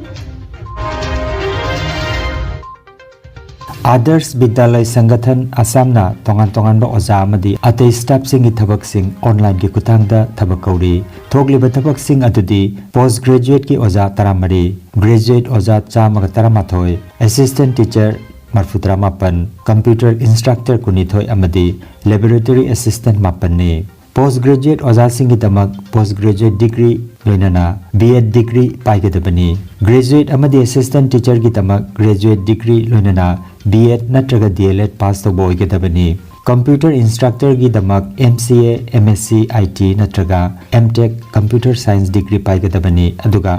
ꯑꯥꯗꯔꯁ ꯕꯤꯗ꯭ꯌꯥꯂꯌ ꯁꯪꯒꯊꯟ ꯑꯁꯥꯝꯅ ꯇꯣꯉꯥꯟ ꯇꯣꯉꯥꯟꯕ ꯑꯣꯖꯥ ꯑꯃꯗꯤ ꯑꯇꯩ ꯁ꯭ꯇꯥꯐꯁꯤꯡꯒꯤ ꯊꯕꯛꯁꯤꯡ ꯑꯣꯟꯂꯥꯏꯟꯒꯤ ꯈꯨꯠꯊꯥꯡꯗ ꯊꯕꯛ ꯀꯧꯔꯤ꯫ ꯊꯣꯛꯂꯤꯕ ꯊꯕꯛꯁꯤꯡ ꯑꯗꯨꯗꯤ ꯄꯣꯁ ꯒ꯭ꯔꯦꯖꯨꯑꯦꯠꯀꯤ ꯑꯣꯖꯥ ꯇꯔꯥꯃꯔꯤ, ꯒ꯭ꯔꯦꯖꯨꯑꯦꯠ ꯑꯣꯖꯥ ꯆꯥꯝꯃꯒ ꯇꯔꯥꯃꯥꯊꯣꯏ, ꯑꯦꯁꯤꯁꯇꯦꯟꯠ ꯇꯤꯆꯔ ꯃꯔꯐꯨꯇꯔꯥ ꯃꯥꯄꯟ, ꯀꯝꯄ꯭ꯌꯨꯇꯔ ꯏꯟꯁꯇ꯭ꯔꯛꯇꯔ ꯀꯨꯟꯅꯤꯊꯣꯏ ꯑꯃꯗꯤ ꯂꯦꯕꯣꯔꯦꯇꯔꯤ ꯑꯦꯁꯤꯁꯇꯦꯟꯠ ꯃꯥꯄꯟꯅꯤ꯫ ꯄꯣꯁ ꯒ꯭ꯔꯦꯖꯨꯑꯦꯠ ꯑꯣꯖꯥꯁꯤꯡꯒꯤꯗꯃꯛ ꯄꯣꯁ ꯒ꯭ꯔꯦꯖꯨꯑꯦꯠ ꯗꯤꯒ꯭ꯔꯤ ꯂꯣꯏꯅꯅ ꯕꯤ ꯑꯦꯗ ꯗꯤꯒ꯭ꯔꯤ ꯄꯥꯏꯒꯗꯕꯅꯤ꯫ ꯒ꯭ꯔꯦꯖꯨꯑꯦꯠ ꯑꯃꯗꯤ ꯑꯦꯁꯤꯁꯇꯦꯟꯠ ꯇꯤꯆꯔꯒꯤꯗꯃꯛ ꯒ꯭ꯔꯦꯖꯨꯑꯦꯠ ꯗꯤꯒ꯭ꯔꯤ ꯂꯣꯏꯅꯅ ꯕꯤ ꯑꯦꯗ ꯅꯠꯇ꯭ꯔꯒ ꯗꯤ ꯑꯦꯜ ꯑꯦꯗ ꯄꯥꯁ ꯇꯧꯕ ꯑꯣꯏꯒꯗꯕꯅꯤ꯫ Computer ꯏꯟꯁꯇ꯭ꯔꯛꯇꯔꯒꯤꯗꯃꯛ M C A, M S C I T ꯅꯠꯇ꯭ꯔꯒ M tech computer science degree ꯄꯥꯏꯒꯗꯕꯅꯤ꯫ ꯑꯗꯨꯒ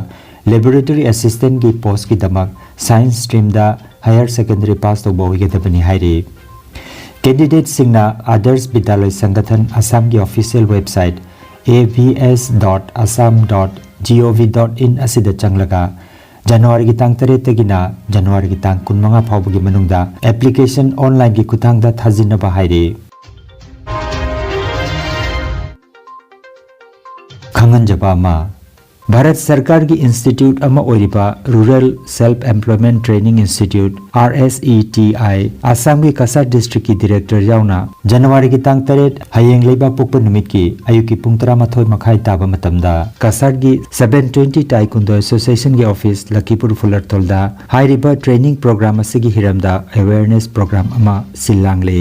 ꯂꯦꯕꯣꯔꯦꯇꯔꯤ ꯑꯦꯁꯤꯁꯇꯦꯟꯠꯀꯤ ꯄꯣꯁꯀꯤꯗꯃꯛ ꯁꯥꯏꯟꯁ ꯁ꯭ꯇ꯭ꯔꯤꯝꯗ ꯍꯥꯌꯔ ꯁꯦꯀꯦꯟꯗꯔꯤ ꯄꯥꯁ ꯇꯧꯕ ꯑꯣꯏꯒꯗꯕꯅꯤ ꯍꯥꯏꯔꯤ꯫ ꯀꯦꯟꯗꯤꯗꯦꯠꯁꯤꯡꯅ ꯑꯥꯗꯔꯁ ꯕꯤꯗ꯭ꯌꯥꯂꯌ ꯁꯪꯒꯊꯟ ꯑꯁꯥꯝꯒꯤ official website A B S dot assam dot gov dot in ꯑꯁꯤꯗ ꯆꯪꯂꯒ ꯖꯅꯋꯥꯔꯤꯒꯤ ꯇꯥꯡ ꯇꯔꯦꯠꯇꯒꯤꯅ ꯖꯅꯋꯥꯔꯤꯒꯤ ꯇꯥꯡ ꯀꯨꯟꯃꯉꯥ ꯐꯥꯎꯕꯒꯤ ꯃꯅꯨꯡꯗ ꯑꯦꯄ꯭ꯂꯤꯀꯦꯁꯟ ꯑꯣꯟꯂꯥꯏꯟꯒꯤ ꯈꯨꯠꯊꯥꯡꯗ ꯊꯥꯖꯤꯟꯅꯕ ꯍꯥꯏꯔꯤ꯫ ꯈꯪꯍꯟꯖꯕ ꯑꯃ, ꯚꯥꯔꯠ ꯁꯔꯀꯥꯔꯒꯤ ꯏꯟꯁꯇꯤꯇ꯭ꯌꯨꯠ ꯑꯃ ꯑꯣꯏꯔꯤꯕ Rural Self Employment Training Institute, R S E T I, ꯑꯁꯥꯝꯒꯤ ꯀꯁꯥꯔ ꯗꯤꯁꯇ꯭ꯔꯤꯛꯀꯤ ꯗꯤꯔꯦꯛꯇꯔ ꯌꯥꯎꯅ ꯖꯅꯋꯥꯔꯤꯒꯤ ꯇꯥꯡ ꯇꯔꯦꯠ, ꯍꯌꯦꯡ ꯂꯩꯕꯥꯛ ꯄꯣꯛꯄ ꯅꯨꯃꯤꯠꯀꯤ ꯑꯌꯨꯛꯀꯤ ꯄꯨꯡ ꯇꯔꯥꯃꯥꯊꯣꯏ ꯃꯈꯥꯏ ꯇꯥꯕ ꯃꯇꯝꯗ ꯀꯁꯥꯔꯒꯤ seven twenty ꯇꯥꯏꯀꯨꯟꯗꯣ ꯑꯦꯁꯣꯁꯤꯌꯦꯁꯟꯒꯤ ꯑꯣꯐꯤꯁ ꯂꯈꯤꯄꯨꯔ ꯐꯨꯂꯔꯊꯣꯜꯗ ꯍꯥꯏꯔꯤꯕ ꯇ꯭ꯔꯦꯅꯤꯡ ꯄ꯭ꯔꯣꯒ꯭ꯔꯥꯝ ꯑꯁꯤꯒꯤ ꯍꯤꯔꯝꯗ ꯑꯦꯋꯦꯌꯔꯅꯦꯁ ꯄ꯭ꯔꯣꯒ꯭ꯔꯥꯝ ꯑꯃ ꯁꯤꯜ ꯂꯥꯡꯂꯦ꯫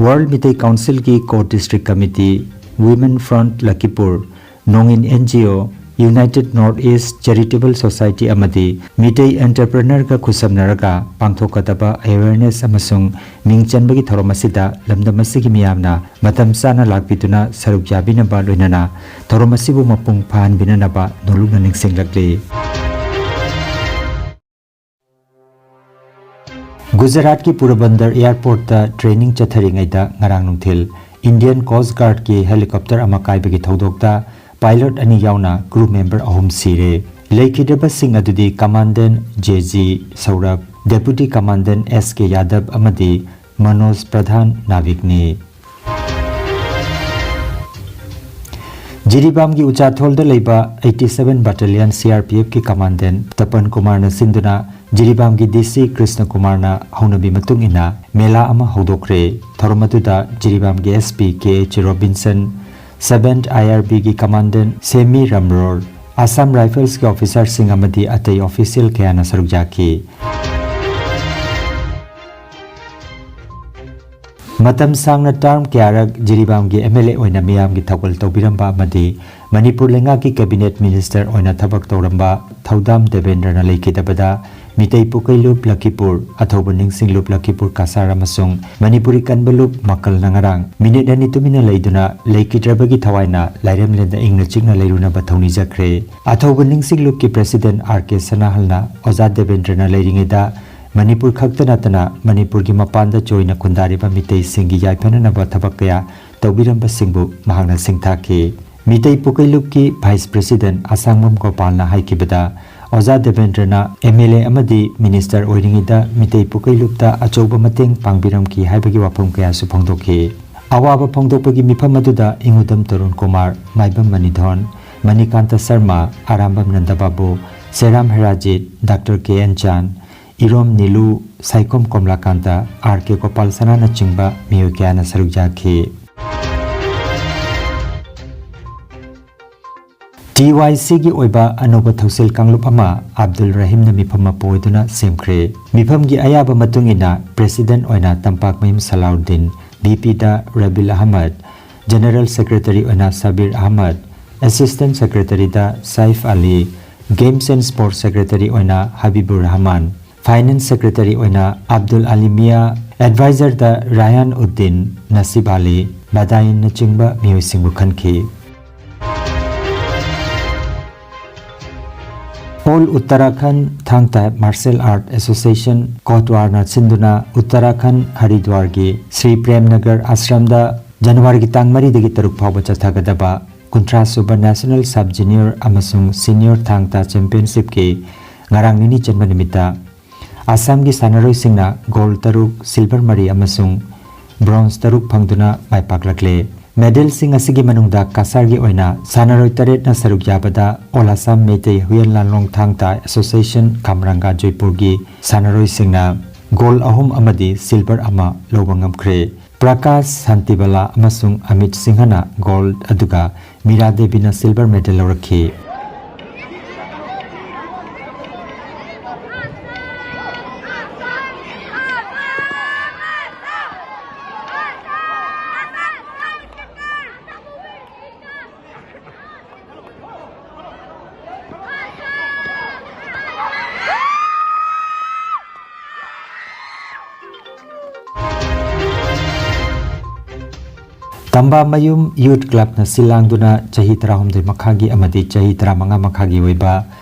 ꯋꯥꯔꯜ ꯃꯤꯇꯩ ꯀꯥꯎꯟꯁꯤꯜꯒꯤ co district committee, Women Front Lakhipur, ꯅꯣꯡꯏꯟ N G O, United North East Charitable Society ꯑꯃꯗꯤ ꯃꯤꯇꯩ ꯑꯦꯟꯇꯔꯄ꯭ꯔꯦꯅꯔꯒ ꯈꯨꯠꯁꯝꯅꯔꯒ ꯄꯥꯡꯊꯣꯛꯀꯗꯕ ꯑꯦꯋꯦꯌꯔꯅꯦꯁ ꯑꯃꯁꯨꯡ ꯃꯤꯡ ꯆꯟꯕꯒꯤ ꯊꯧꯔꯝ ꯑꯁꯤꯗ ꯂꯝꯗꯝ ꯑꯁꯤꯒꯤ ꯃꯤꯌꯥꯝꯅ ꯃꯇꯝ ꯆꯥꯅ ꯂꯥꯛꯄꯤꯗꯨꯅ ꯁꯔꯨꯛ ꯌꯥꯕꯤꯅꯕ ꯂꯣꯏꯅꯅ ꯊꯧꯔꯝ ꯑꯁꯤꯕꯨ ꯃꯄꯨꯡ ꯐꯥꯍꯟꯕꯤꯅꯅꯕ ꯅꯣꯂꯨꯛꯅ ꯅꯤꯡꯁꯤꯡꯂꯛꯂꯤ꯫ ꯒꯨꯖꯔꯥꯠꯀꯤ ꯄꯨꯔꯕꯟꯗꯔ ꯑꯦꯌꯥꯔꯄꯣꯔꯠꯇ ꯇ꯭ꯔꯦꯅꯤꯡ ꯆꯠꯊꯔꯤꯉꯩꯗ ꯉꯔꯥꯡ ꯅꯨꯡꯊꯤꯜ ꯏꯟꯗꯤꯌꯟ ꯀꯣꯁ꯭ꯠ ꯒꯥꯔꯗꯀꯤ ꯍꯦꯂꯤꯀꯣꯞꯇꯔ ꯑꯃ ꯀꯥꯏꯕꯒꯤ ꯊꯧꯗꯣꯛꯇ ꯄꯥꯏꯂꯠ ꯑꯅꯤ ꯌꯥꯎꯅ ꯀ꯭ꯔꯨ ꯃꯦꯝꯕꯔ ꯑꯍꯨꯝ ꯁꯤꯔꯦ꯫ ꯂꯩꯈꯤꯗ꯭ꯔꯕꯁꯤꯡ ꯑꯗꯨꯗꯤ ꯀꯃꯥꯟꯗꯦꯟꯠ ꯖꯦ ꯖꯤ ꯁꯧꯔꯚ, ꯗꯦꯄꯨꯇꯤ ꯀꯃꯥꯟꯗꯦꯟꯠ ꯑꯦꯁ ꯀꯦ ꯌꯥꯗꯕ ꯑꯃꯗꯤ ꯃꯅꯣꯖ ꯄ꯭ꯔꯙꯥꯟ ꯅꯥꯚꯤꯛꯅꯤ꯫ ꯖꯤꯔꯤꯕꯥꯝꯒꯤ ꯎꯆꯥꯊꯣꯜꯗ ꯂꯩꯕ eighty seven Battalion C R P F ꯀꯤ Commandant ꯇꯄꯟ ꯀꯨꯃꯥꯔꯅ ꯁꯤꯟꯗꯨꯅ ꯖꯤꯔꯤꯕꯥꯝꯒꯤ D C ꯀ꯭ꯔꯤꯁꯅ ꯀꯨꯃꯥꯔꯅ ꯍꯧꯅꯕꯤ ꯃꯇꯨꯡ ꯏꯟꯅ ꯃꯦꯂꯥ ꯑꯃ ꯍꯧꯗꯣꯛꯈ꯭ꯔꯦ꯫ ꯊꯧꯔꯝ ꯑꯗꯨꯗ ꯖꯤꯔꯤꯕꯥꯝꯒꯤ S P K H Robinson, seventh I R B ꯒꯤ Commandant ꯁꯦꯃꯤ ꯔꯝꯔꯣꯔ, Assam Rifles ꯀꯤ officer ꯁꯤꯡ ꯑꯃꯗꯤ ꯑꯇꯩ official ꯀꯌꯥꯅ ꯁꯔꯨꯛ ꯌꯥꯈꯤ꯫ ꯃꯇꯝ ꯁꯥꯡꯅ term ꯀꯌꯥꯔꯛ ꯖꯤꯔꯤꯕꯥꯝꯒꯤ M L A ꯑꯣꯏꯅ ꯃꯤꯌꯥꯝꯒꯤ ꯊꯧꯒꯜ ꯇꯧꯕꯤꯔꯝꯕ ꯑꯃꯗꯤ ꯃꯅꯤꯄꯨꯔ ꯂꯩꯉꯥꯛꯀꯤ Cabinet Minister ꯑꯣꯏꯅ ꯊꯕꯛ ꯇꯧꯔꯝꯕ ꯊꯧꯗꯥꯝ ꯗꯦꯕꯦꯟꯗ꯭ꯔꯅ ꯂꯩꯈꯤꯗꯕꯗ ꯃꯤꯇꯩ ꯄꯨꯀꯩꯂꯨꯞ ꯂꯈꯤꯄꯨꯔ, ꯑꯊꯧꯕ ꯅꯤꯡꯁꯤꯡꯂꯨꯞ ꯂꯈꯤꯄꯨꯔ ꯀꯁꯥꯔ ꯑꯃꯁꯨꯡ ꯃꯅꯤꯄꯨꯔꯤ ꯀꯟꯕ ꯂꯨꯞ ꯃꯀꯜꯅ ꯉꯔꯥꯡ ꯃꯤꯅꯤꯠ ꯑꯅꯤ ꯇꯨꯃꯤꯟꯅ ꯂꯩꯗꯨꯅ ꯂꯩꯈꯤꯗ꯭ꯔꯕꯒꯤ ꯊꯋꯥꯏꯅ ꯂꯥꯏꯔꯦꯝꯂꯦꯟꯗ ꯏꯪꯅ ꯆꯤꯛꯅ ꯂꯩꯔꯨꯅꯕ ꯊꯧꯅꯤꯖꯈ꯭ꯔꯦ꯫ ꯑꯊꯧꯕ ꯅꯤꯡꯁꯤꯡꯂꯨꯞꯀꯤ President R K ꯁꯅꯥꯍꯜꯅ ꯑꯣꯖꯥ ꯗꯦꯕꯦꯟꯗ꯭ꯔꯅ ꯂꯩꯔꯤꯉꯩꯗ ꯃꯅꯤꯄꯨꯔ ꯈꯛꯇ ꯅꯠꯇꯅ ꯃꯅꯤꯄꯨꯔꯒꯤ ꯃꯄꯥꯟꯗ ꯆꯣꯏꯅ ꯈꯨꯟꯗꯥꯔꯤꯕ ꯃꯤꯇꯩꯁꯤꯡꯒꯤ ꯌꯥꯏꯐꯅꯅꯕ ꯊꯕꯛ ꯀꯌꯥ ꯇꯧꯕꯤꯔꯝꯕꯁꯤꯡꯕꯨ ꯃꯍꯥꯛꯅ ꯁꯤꯡꯊꯥꯈꯤ꯫ ꯃꯤꯇꯩ ꯄꯨꯀꯩꯂꯨꯞꯀꯤ Vice President ꯑꯁꯥꯡꯕꯝ ꯒꯣꯄꯥꯜꯅ ꯍꯥꯏꯈꯤꯕꯗ, ꯑꯣꯖꯥ ꯗꯦꯕꯦꯟꯗ꯭ꯔꯅ M L A ꯑꯃꯗꯤ Minister ꯑꯣꯏꯔꯤꯉꯩꯗ ꯃꯤꯇꯩ ꯄꯨꯀꯩꯂꯨꯞꯇ ꯑꯆꯧꯕ ꯃꯇꯦꯡ ꯄꯥꯡꯕꯤꯔꯝꯈꯤ ꯍꯥꯏꯕꯒꯤ ꯋꯥꯐꯝ ꯀꯌꯥꯁꯨ ꯐꯣꯡꯗꯣꯛꯈꯤ꯫ ꯑꯋꯥꯕ ꯐꯣꯡꯗꯣꯛꯄꯒꯤ ꯃꯤꯐꯝ ꯑꯗꯨꯗ ꯏꯉꯨꯗꯝ ꯇꯔꯨꯟ ꯀꯨꯃꯥꯔ, ꯃꯥꯏꯕꯝ ꯃꯅꯤꯙꯣꯟ, Manikanta Sharma, Arambam ꯅꯟꯗꯕꯥꯕꯨ, ꯁꯦꯔꯥꯝ ꯍꯦꯔꯥꯖꯤꯠ, Doctor K N ꯆꯥꯟ, ꯏꯔꯣꯝ ꯅꯤꯂꯨ, ꯁꯥꯏꯈꯣꯝ ꯀꯣꯝꯂꯥꯀꯥꯟꯇ, R K ꯒꯣꯄꯥꯜ ꯁꯅꯥꯅꯆꯤꯡꯕ ꯃꯤꯑꯣꯏ ꯀꯌꯥꯅ ꯁꯔꯨꯛ ꯌꯥꯈꯤ꯫ T Y C ꯒꯤ ꯑꯣꯏꯕ ꯑꯅꯧꯕ ꯊꯧꯁꯤꯜ ꯀꯥꯡꯂꯨꯞ ꯑꯃ ꯑꯕꯗꯨꯜ ꯔꯍꯤꯝꯅ ꯃꯤꯐꯝ ꯃꯄꯨ ꯑꯣꯏꯗꯨꯅ ꯁꯦꯝꯈ꯭ꯔꯦ꯫ ꯃꯤꯐꯝꯒꯤ ꯑꯌꯥꯕ ꯃꯇꯨꯡ ꯏꯟꯅ President ꯑꯣꯏꯅ ꯇꯝꯄꯥꯛꯃꯌꯨꯝ ꯁꯂꯥꯎꯗꯤꯟ, V P ꯗ ꯔꯕꯤꯜ ꯑꯍꯃꯗ, General Secretary ꯑꯣꯏꯅ Sabir Ahmad, Assistant Secretary the ꯁꯥꯏꯐ Ali, Games and Sports Secretary ꯑꯣꯏꯅ ꯍꯕꯤꯕꯨꯔ ꯔꯍꯃꯥꯟ, Finance Secretary ꯑꯣꯏꯅ ꯑꯕꯗꯨꯜ ꯑꯂꯤ ꯃꯤꯌꯥ, Advisor ꯗ ꯔꯥꯌꯥꯟ ꯎꯗꯤꯟ, ꯅꯁꯤꯕ ꯑꯂꯤ, ꯕꯗꯥꯏꯟꯅꯆꯤꯡꯕ ꯃꯤꯑꯣꯏꯁꯤꯡꯕꯨ ꯈꯟꯈꯤ꯫ All Uttarakhand Thangta Martial Art Association, ꯀꯣꯠꯋꯥꯔꯅ ꯁꯤꯟꯗꯨꯅ ꯎꯠꯇꯔꯥꯈꯟꯗ ꯍꯔꯤꯗ꯭ꯋꯥꯔꯒꯤ ꯁ꯭ꯔꯤ ꯄ꯭ꯔꯦꯝ ꯅꯒꯔ ꯑꯥꯁ꯭ꯔꯝꯗ ꯖꯅꯋꯥꯔꯤꯒꯤ ꯇꯥꯡ ꯃꯔꯤꯗꯒꯤ ꯇꯔꯨꯛ ꯐꯥꯎꯕ ꯆꯠꯊꯒꯗꯕ ꯀꯨꯟꯊ꯭ꯔꯥ ꯁꯨꯕ National Sub Junior ꯑꯃꯁꯨꯡ Senior Thangta Championship ꯀꯤ ꯉꯔꯥꯡ ꯅꯤꯅꯤ ꯆꯟꯕ ꯅꯨꯃꯤꯠꯇ ꯑꯁꯥꯝꯒꯤ ꯁꯥꯟꯅꯔꯣꯏꯁꯤꯡꯅ gold ꯇꯔꯨꯛ, silver ꯃꯔꯤ ꯑꯃꯁꯨꯡ bronze ꯇꯔꯨꯛ ꯐꯪꯗꯨꯅ ꯃꯥꯏ ꯄꯥꯛꯂꯛꯂꯦ꯫ Medalꯁꯤꯡ ꯑꯁꯤꯒꯤ ꯃꯅꯨꯡꯗ ꯀꯁꯥꯔꯒꯤ ꯑꯣꯏꯅ ꯁꯥꯟꯅꯔꯣꯏ ꯇꯔꯦꯠꯅ ꯁꯔꯨꯛ ꯌꯥꯕꯗ All Assam Meitei Huyen Lanlong Thangta Association Khamranga Joypurꯒꯤ ꯁꯥꯟꯅꯔꯣꯏꯁꯤꯡꯅ gold ꯑꯍꯨꯝ ꯑꯃꯗꯤ silver ꯑꯃ ꯂꯧꯕ ꯉꯝꯈ꯭ꯔꯦ꯫ ꯄ꯭ꯔꯀꯥꯁ ꯁꯥꯟꯇꯤꯕꯂꯥ ꯑꯃꯁꯨꯡ ꯑꯃꯤꯠ ꯁꯤꯡꯍꯅ gold ꯑꯗꯨꯒ ꯃꯤꯔꯥ ꯗꯦꯕꯤꯅ silver medal ꯂꯧꯔꯛꯈꯤ꯫ ꯇꯝꯕꯥꯃꯌꯨꯝ Youth Clubꯅ ꯁꯤꯜ ꯂꯥꯡꯗꯨꯅ ꯆꯍꯤ ꯇꯔꯥꯍꯨꯝꯗꯣꯏ ꯃꯈꯥꯒꯤ ꯑꯃꯗꯤ ꯆꯍꯤ ꯇꯔꯥꯃꯉꯥ ꯃꯈꯥꯒꯤ ꯑꯣꯏꯕ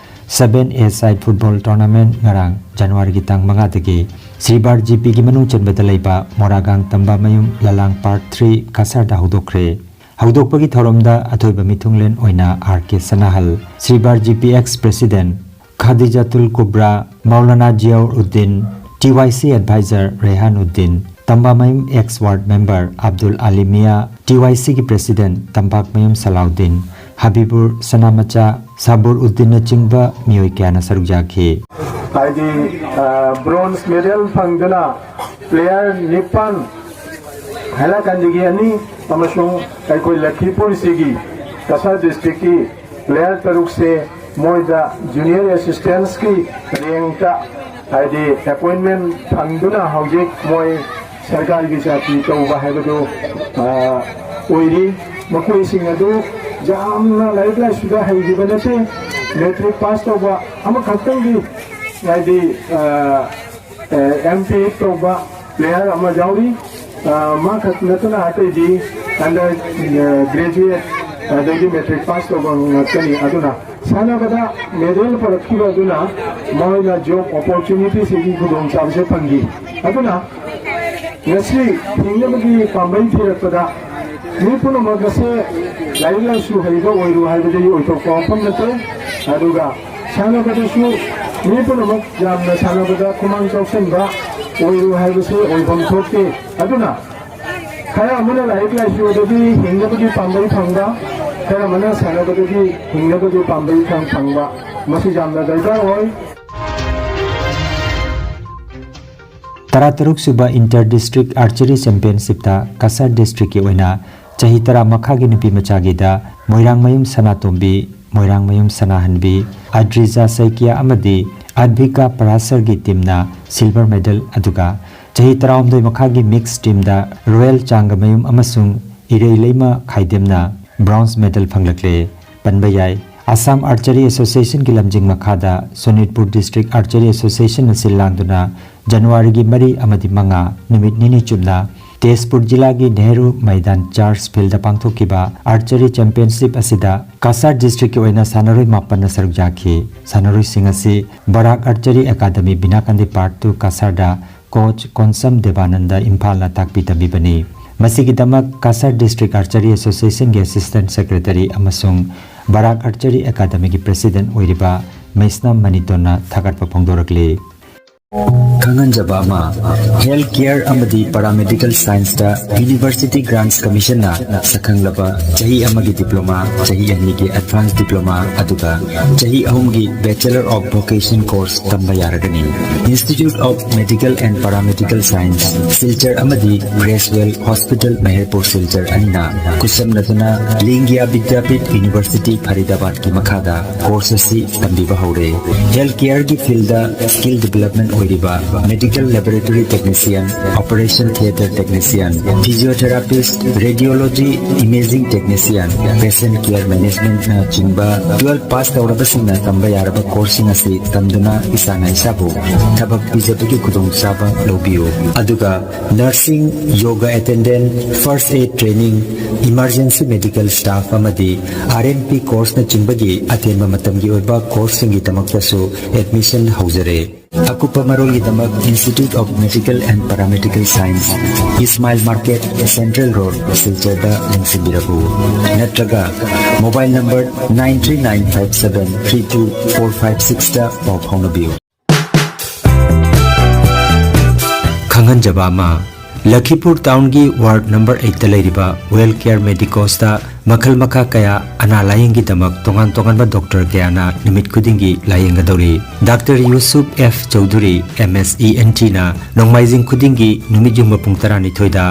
seven A side football tournament ꯉꯔꯥꯡ Januaryꯒꯤ ꯇꯥꯡ ꯃꯉꯥꯗꯒꯤ ꯁ꯭ꯔꯤꯕꯥꯔ GPꯒꯤ ꯃꯅꯨꯡ ꯆꯟꯕꯗ ꯂꯩꯕ ꯃꯣꯔꯥꯒꯥꯡ ꯇꯝꯕꯥꯃꯌꯨꯝ ꯂꯂꯥꯡ Part three ꯀꯁꯥꯔꯗ ꯍꯧꯗꯣꯛꯈ꯭ꯔꯦ꯫ ꯍꯧꯗꯣꯛꯄꯒꯤ ꯊꯧꯔꯝꯗ ꯑꯊꯣꯏꯕ ꯃꯤꯊꯨꯡꯂꯦꯟ ꯑꯣꯏꯅ R K ꯁꯅꯥꯍꯜ, ꯁ꯭ꯔꯤꯕꯥꯔ GP ex president ꯈꯥꯗꯤꯖꯥꯇꯨꯜ ꯀꯨꯕ꯭ꯔꯥ, Maulana ꯖꯤꯌꯥꯎꯔ Uddin, TYC advisor ꯔꯦꯍꯥꯟ Uddin, ꯇꯝꯕꯥꯃꯌꯨꯝ ex ward member Abdul ꯑꯂꯤ ꯃꯤꯌꯥ, TYCꯒꯤ president ꯇꯝꯄꯥꯛꯃꯌꯨꯝ ꯁꯂꯥꯎꯗꯤꯟ, ꯍꯕꯤꯕꯨꯔ ꯁꯅꯥꯃꯆꯥ, ꯁꯥꯕꯨꯔ ꯎꯗꯤꯟꯅꯆꯤꯡꯕ ꯃꯤꯑꯣꯏ ꯀꯌꯥꯅ ꯁꯔꯨꯛ ꯌꯥꯈꯤ꯫ ꯍꯥꯏꯗꯤ, ꯑ, bronze medal ꯐꯪꯗꯨꯅ player ꯅꯤꯄꯥꯟ, ꯍꯥꯏꯂꯥꯀꯟꯗꯒꯤ ꯑꯅꯤ ꯑꯃꯁꯨꯡ ꯑꯩꯈꯣꯏ ꯂꯈꯤꯄꯨꯔꯁꯤꯒꯤ ꯀꯁꯥꯔ districtꯀꯤ player ꯇꯔꯨꯛꯁꯦ ꯃꯣꯏꯗ junior assistantꯀꯤ rankꯇ, ꯍꯥꯏꯗꯤ appointment ꯐꯪꯗꯨꯅ ꯍꯧꯖꯤꯛ ꯃꯣꯏ ꯁꯔꯀꯥꯔꯒꯤ ꯆꯥꯀ꯭ꯔꯤ ꯇꯧꯕ ꯍꯥꯏꯕꯗꯨ, ꯑ, ꯑꯣꯏꯔꯤ꯫ ꯃꯈꯣꯏꯁꯤꯡ ꯑꯗꯨ ꯌꯥꯝꯅ ꯂꯥꯏꯔꯤꯛ ꯂꯥꯏꯁꯨꯗ ꯍꯩꯈꯤꯕ ꯅꯠꯇꯦ꯫ Matric pass ꯇꯧꯕ ꯑꯃꯈꯛꯇꯪꯒꯤ, ꯍꯥꯏꯗꯤ, ꯑ, ꯑ, M.Ped ꯇꯧꯕ player ꯑꯃ ꯌꯥꯎꯔꯤ꯫ ꯑ, ꯃꯥ ꯈꯛ ꯅꯠꯇꯅ ꯑꯇꯩꯗꯤ under, ꯑ, graduate ꯑꯗꯒꯤ matric pass ꯇꯧꯕ ꯉꯥꯛꯇꯅꯤ꯫ ꯑꯗꯨꯅ ꯁꯥꯟꯅꯕꯗ medal ꯄꯨꯔꯛꯈꯤꯕ ꯑꯗꯨꯅ ꯃꯣꯏꯅ job opportunityꯁꯤꯒꯤ ꯈꯨꯗꯣꯡꯆꯥꯕꯁꯦ ꯐꯪꯈꯤ꯫ ꯑꯗꯨꯅ ꯉꯁꯤ ꯍꯤꯡꯅꯕꯒꯤ ꯄꯥꯝꯕꯩ ꯊꯤꯔꯛꯄꯗ ꯃꯤ ꯄꯨꯝꯅꯃꯛ ꯑꯁꯦ ꯂꯥꯏꯔꯤꯛ ꯂꯥꯏꯁꯨ ꯍꯩꯕ ꯑꯣꯏꯔꯨ ꯍꯥꯏꯕꯗꯒꯤ ꯑꯣꯏꯊꯣꯛꯄ ꯋꯥꯐꯝ ꯅꯠꯇꯦ꯫ ꯑꯗꯨꯒ ꯁꯥꯟꯅꯕꯗꯁꯨ ꯃꯤ ꯄꯨꯝꯅꯃꯛ ꯌꯥꯝꯅ ꯁꯥꯟꯅꯕꯗ ꯈꯨꯃꯥꯡ ꯆꯥꯎꯁꯤꯟꯕ ꯑꯣꯏꯔꯨ ꯍꯥꯏꯕꯁꯤ ꯑꯣꯏꯐꯝ ꯊꯣꯛꯇꯦ꯫ ꯑꯗꯨꯅ ꯈꯔ ꯑꯃꯅ ꯂꯥꯏꯔꯤꯛ ꯂꯥꯏꯁꯨꯗꯒꯤ ꯍꯤꯡꯅꯕꯒꯤ ꯄꯥꯝꯕꯩ ꯐꯪꯕ, ꯈꯔ ꯑꯃꯅ ꯁꯥꯟꯅꯕꯗꯒꯤ ꯍꯤꯡꯅꯕꯒꯤ ꯄꯥꯝꯕꯩ ꯐꯪ-, ꯐꯪꯕ, ꯃꯁꯤ ꯌꯥꯝꯅ ꯗꯔꯀꯥꯔ ꯑꯣꯏ꯫ ꯇꯔꯥꯇꯔꯨꯛ ꯁꯨꯕ ꯏꯟꯇꯔ ꯗꯤꯁꯇ꯭ꯔꯤꯛ ꯑꯥꯔꯆꯔꯤ ꯆꯦꯝꯄꯤꯌꯟꯁꯤꯞꯇ ꯀꯁꯥꯔ ꯗꯤꯁꯇ꯭ꯔꯤꯛꯀꯤ ꯑꯣꯏꯅ ꯆꯍꯤ ꯇꯔꯥ ꯃꯈꯥꯒꯤ ꯅꯨꯄꯤ ꯃꯆꯥꯒꯤꯗ ꯃꯣꯏꯔꯥꯡꯃꯌꯨꯝ ꯁꯅꯥꯇꯣꯝꯕꯤ, ꯃꯣꯏꯔꯥꯡꯃꯌꯨꯝ ꯁꯅꯥꯍꯟꯕꯤ, ꯑꯗ꯭ꯔꯤꯖꯥ ꯁꯩꯀꯤꯌꯥ ꯑꯃꯗꯤ ꯑꯗꯚꯤꯀꯥ ꯄꯔꯥꯁꯔꯒꯤ ꯇꯤꯝꯅ ꯁꯤꯜꯚꯔ ꯃꯦꯗꯜ, ꯑꯗꯨꯒ ꯆꯍꯤ ꯇꯔꯥꯍꯨꯝꯗꯣꯏ ꯃꯈꯥꯒꯤ ꯃꯤꯛꯁ ꯇꯤꯝꯗ ꯔꯣꯌꯦꯜ ꯆꯥꯡꯒꯃꯌꯨꯝ ꯑꯃꯁꯨꯡ ꯏꯔꯩꯂꯩꯃ ꯈꯥꯏꯗꯦꯝꯅ ꯕ꯭ꯔꯣꯟꯖ ꯃꯦꯗꯜ ꯐꯪꯂꯛꯂꯦ꯫ ꯄꯟꯕ ꯌꯥꯏ, ꯑꯁꯥꯝ ꯑꯥꯔꯆꯔꯤ ꯑꯦꯁꯣꯁꯤꯌꯦꯁꯟꯒꯤ ꯂꯝꯖꯤꯡ ꯃꯈꯥꯗ ꯁꯣꯅꯤꯠꯄꯨꯔ ꯗꯤꯁꯇ꯭ꯔꯤꯛ ꯑꯥꯔꯆꯔꯤ ꯑꯦꯁꯣꯁꯤꯌꯦꯁꯟꯅ ꯁꯤꯜ ꯂꯥꯡꯗꯨꯅ ꯖꯅꯋꯥꯔꯤꯒꯤ ꯃꯔꯤ ꯑꯃꯗꯤ ꯃꯉꯥ, ꯅꯨꯃꯤꯠ ꯅꯤꯅꯤ ꯆꯨꯞꯅ ꯇꯦꯖꯄꯨꯔ ꯖꯤꯂꯥꯒꯤ ꯅꯦꯍꯔꯨ ꯃꯩꯗꯥꯟ ꯆꯔꯆ ꯐꯤꯜꯗ ꯄꯥꯡꯊꯣꯛꯈꯤꯕ ꯑꯥꯔꯆꯔꯤ ꯆꯦꯝꯄꯤꯌꯟꯁꯤꯞ ꯑꯁꯤꯗ ꯀꯁꯥꯔ ꯗꯤꯁꯇ꯭ꯔꯤꯛꯀꯤ ꯑꯣꯏꯅ ꯁꯥꯟꯅꯔꯣꯏ ꯃꯥꯄꯟꯅ ꯁꯔꯨꯛ ꯌꯥꯈꯤ꯫ ꯁꯥꯟꯅꯔꯣꯏꯁꯤꯡ ꯑꯁꯤ Barak archery academy Binakandi part two ꯀꯁꯥꯔꯗ ꯀꯣꯆ ꯀꯣꯟꯁꯝ ꯗꯦꯕꯥꯅꯟꯗ ꯏꯝꯐꯥꯜꯅ ꯇꯥꯛꯄꯤ ꯇꯝꯕꯤꯕꯅꯤ꯫ ꯃꯁꯤꯒꯤꯗꯃꯛ ꯀꯁꯥꯔ ꯗꯤꯁꯇ꯭ꯔꯤꯛ ꯑꯥꯔꯆꯔꯤ ꯑꯦꯁꯣꯁꯤꯌꯦꯁꯟꯒꯤ ꯑꯦꯁꯤꯁꯇꯦꯟꯠ ꯁꯦꯀ꯭ꯔꯦꯇꯔꯤ ꯑꯃꯁꯨꯡ ꯕꯔꯥꯛ ꯑꯥꯔꯆꯔꯤ ꯑꯦꯀꯥꯗꯃꯤꯒꯤ ꯄ꯭ꯔꯦꯁꯤꯗꯦꯟꯠ ꯑꯣꯏꯔꯤꯕ ꯃꯩꯁꯅꯥꯝ ꯃꯅꯤꯇꯣꯟꯅ ꯊꯥꯒꯠꯄ ꯐꯣꯡꯗꯣꯔꯛꯂꯤ꯫ ꯈꯪꯍꯟꯖꯕ ꯑꯃ, ꯍꯦꯜꯊ ꯀꯦꯌꯔ ꯑꯃꯗꯤ ꯄꯦꯔꯥꯃꯦꯗꯤꯀꯦꯜ ꯁꯥꯏꯟꯁꯇ ꯌꯨꯅꯤꯚꯔꯁꯤꯇꯤ ꯒ꯭ꯔꯥꯟꯠꯁ ꯀꯃꯤꯁꯟꯅ ꯁꯛꯈꯪꯂꯕ ꯆꯍꯤ ꯑꯃꯒꯤ ꯗꯤꯄ꯭ꯂꯣꯃꯥ, ꯆꯍꯤ ꯑꯅꯤꯒꯤ ꯑꯦꯗꯚꯥꯟꯁ ꯗꯤꯄ꯭ꯂꯣꯃꯥ, ꯑꯗꯨꯒ ꯆꯍꯤ ꯑꯍꯨꯝꯒꯤ ꯕꯦꯆꯦꯂꯔ ꯑꯣꯐ ꯚꯣꯀꯦꯁꯟ ꯀꯣꯔꯁ ꯇꯝꯕ ꯌꯥꯔꯒꯅꯤ꯫ Institute of Medical and Paramedical Science, Silchar ꯑꯃꯗꯤ ꯒ꯭ꯔꯦꯁꯋꯦꯜ ꯍꯣꯁꯄꯤꯇꯥꯜ ꯃꯍꯦꯔꯄꯨꯔ ꯁꯤꯜꯆꯔ ꯑꯅꯤꯅ ꯈꯨꯠꯁꯝꯅꯗꯨꯅ ꯂꯤꯡꯒ꯭ꯌꯥ ꯕꯤꯗ꯭ꯌꯥꯄꯤꯊ ꯌꯨꯅꯤꯚꯔꯁꯤꯇꯤ ꯐꯔꯤꯗꯥꯕꯥꯗꯀꯤ ꯃꯈꯥꯗ ꯀꯣꯔꯁ ꯑꯁꯤ ꯇꯝꯕꯤꯕ ꯍꯧꯔꯦ꯫ ꯍꯦꯜꯊ ꯀꯦꯌꯔꯒꯤ ꯐꯤꯜꯗ ꯁ꯭ꯀꯤꯜ ꯗꯤꯚꯦꯂꯞꯃꯦꯟꯠ ꯑꯣꯏꯔꯤꯕ medical laboratory technician, operation theatre technician, physiotherapist, radiology, imaging technician, patient care ꯃꯦꯅꯦꯖꯃꯦꯟꯠꯅꯆꯤꯡꯕ ꯇꯨꯋꯦꯜꯐ ꯄꯥꯁ ꯇꯧꯔꯕꯁꯤꯡꯅ ꯇꯝꯕ ꯌꯥꯔꯕ ꯀꯣꯔꯁꯁꯤꯡ ꯑꯁꯤ ꯇꯝꯗꯨꯅ ꯏꯁꯥꯅ ꯏꯁꯥꯕꯨ ꯊꯕꯛ ꯄꯤꯖꯕꯒꯤ ꯈꯨꯗꯣꯡꯆꯥꯕ ꯂꯧꯕꯤꯌꯨ꯫ ꯑꯗꯨꯒ nursing, yoga attendant, first aid training, emergency medical staff ꯑꯃꯗꯤ ꯑꯥꯔ ꯑꯦꯟ ꯄꯤ ꯀꯣꯔꯁꯅꯆꯤꯡꯕꯒꯤ ꯑꯇꯦꯟꯕ ꯃꯇꯝꯒꯤ ꯑꯣꯏꯕ ꯀꯣꯔꯁꯁꯤꯡꯒꯤꯗꯃꯛꯇꯁꯨ ꯑꯦꯗꯃꯤꯁꯟ ꯍꯧꯖꯔꯦ꯫ ꯑꯀꯨꯞꯄ ꯃꯔꯣꯜꯒꯤꯗꯃꯛ Institute of Medical and Paramedical Science, Ismail market, central road, ꯁꯤꯜꯆꯔꯗ ꯂꯦꯡꯁꯤꯟꯕꯤꯔꯛꯎ꯫ ꯅꯠꯇ꯭ꯔꯒ mobile number nine three nine five seven three two four five ꯁꯤꯛꯁꯇ ꯄꯥꯎ ꯐꯥꯎꯅꯕꯤꯌꯨ꯫ ꯈꯪꯍꯟꯖꯕ ꯑꯃ, ꯂꯈꯤꯄꯨꯔ ꯇꯥꯎꯟꯒꯤ ꯋꯥꯔꯗ ꯅꯝꯕꯔ ꯑꯩꯠꯇ ꯂꯩꯔꯤꯕ ꯋꯦꯜ ꯀꯦꯌꯔ ꯃꯦꯗꯤꯀꯣꯁꯇ ꯃꯈꯜ ꯃꯈꯥ ꯀꯌꯥ ꯑꯅꯥ ꯂꯥꯌꯦꯡꯒꯤꯗꯃꯛ ꯇꯣꯉꯥꯟ ꯇꯣꯉꯥꯟꯕ ꯗꯣꯛꯇꯔ ꯀꯌꯥꯅ ꯅꯨꯃꯤꯠ ꯈꯨꯗꯤꯡꯒꯤ ꯂꯥꯌꯦꯡꯒꯗꯧꯔꯤ꯫ Doctor Yusuf F Chaudhuri, M S E N ꯇꯤꯅ ꯅꯣꯡꯃꯥꯏꯖꯤꯡ ꯈꯨꯗꯤꯡꯒꯤ ꯅꯨꯃꯤꯠ ꯌꯨꯡꯕ ꯄꯨꯡ ꯇꯔꯥꯅꯤꯊꯣꯏꯗ,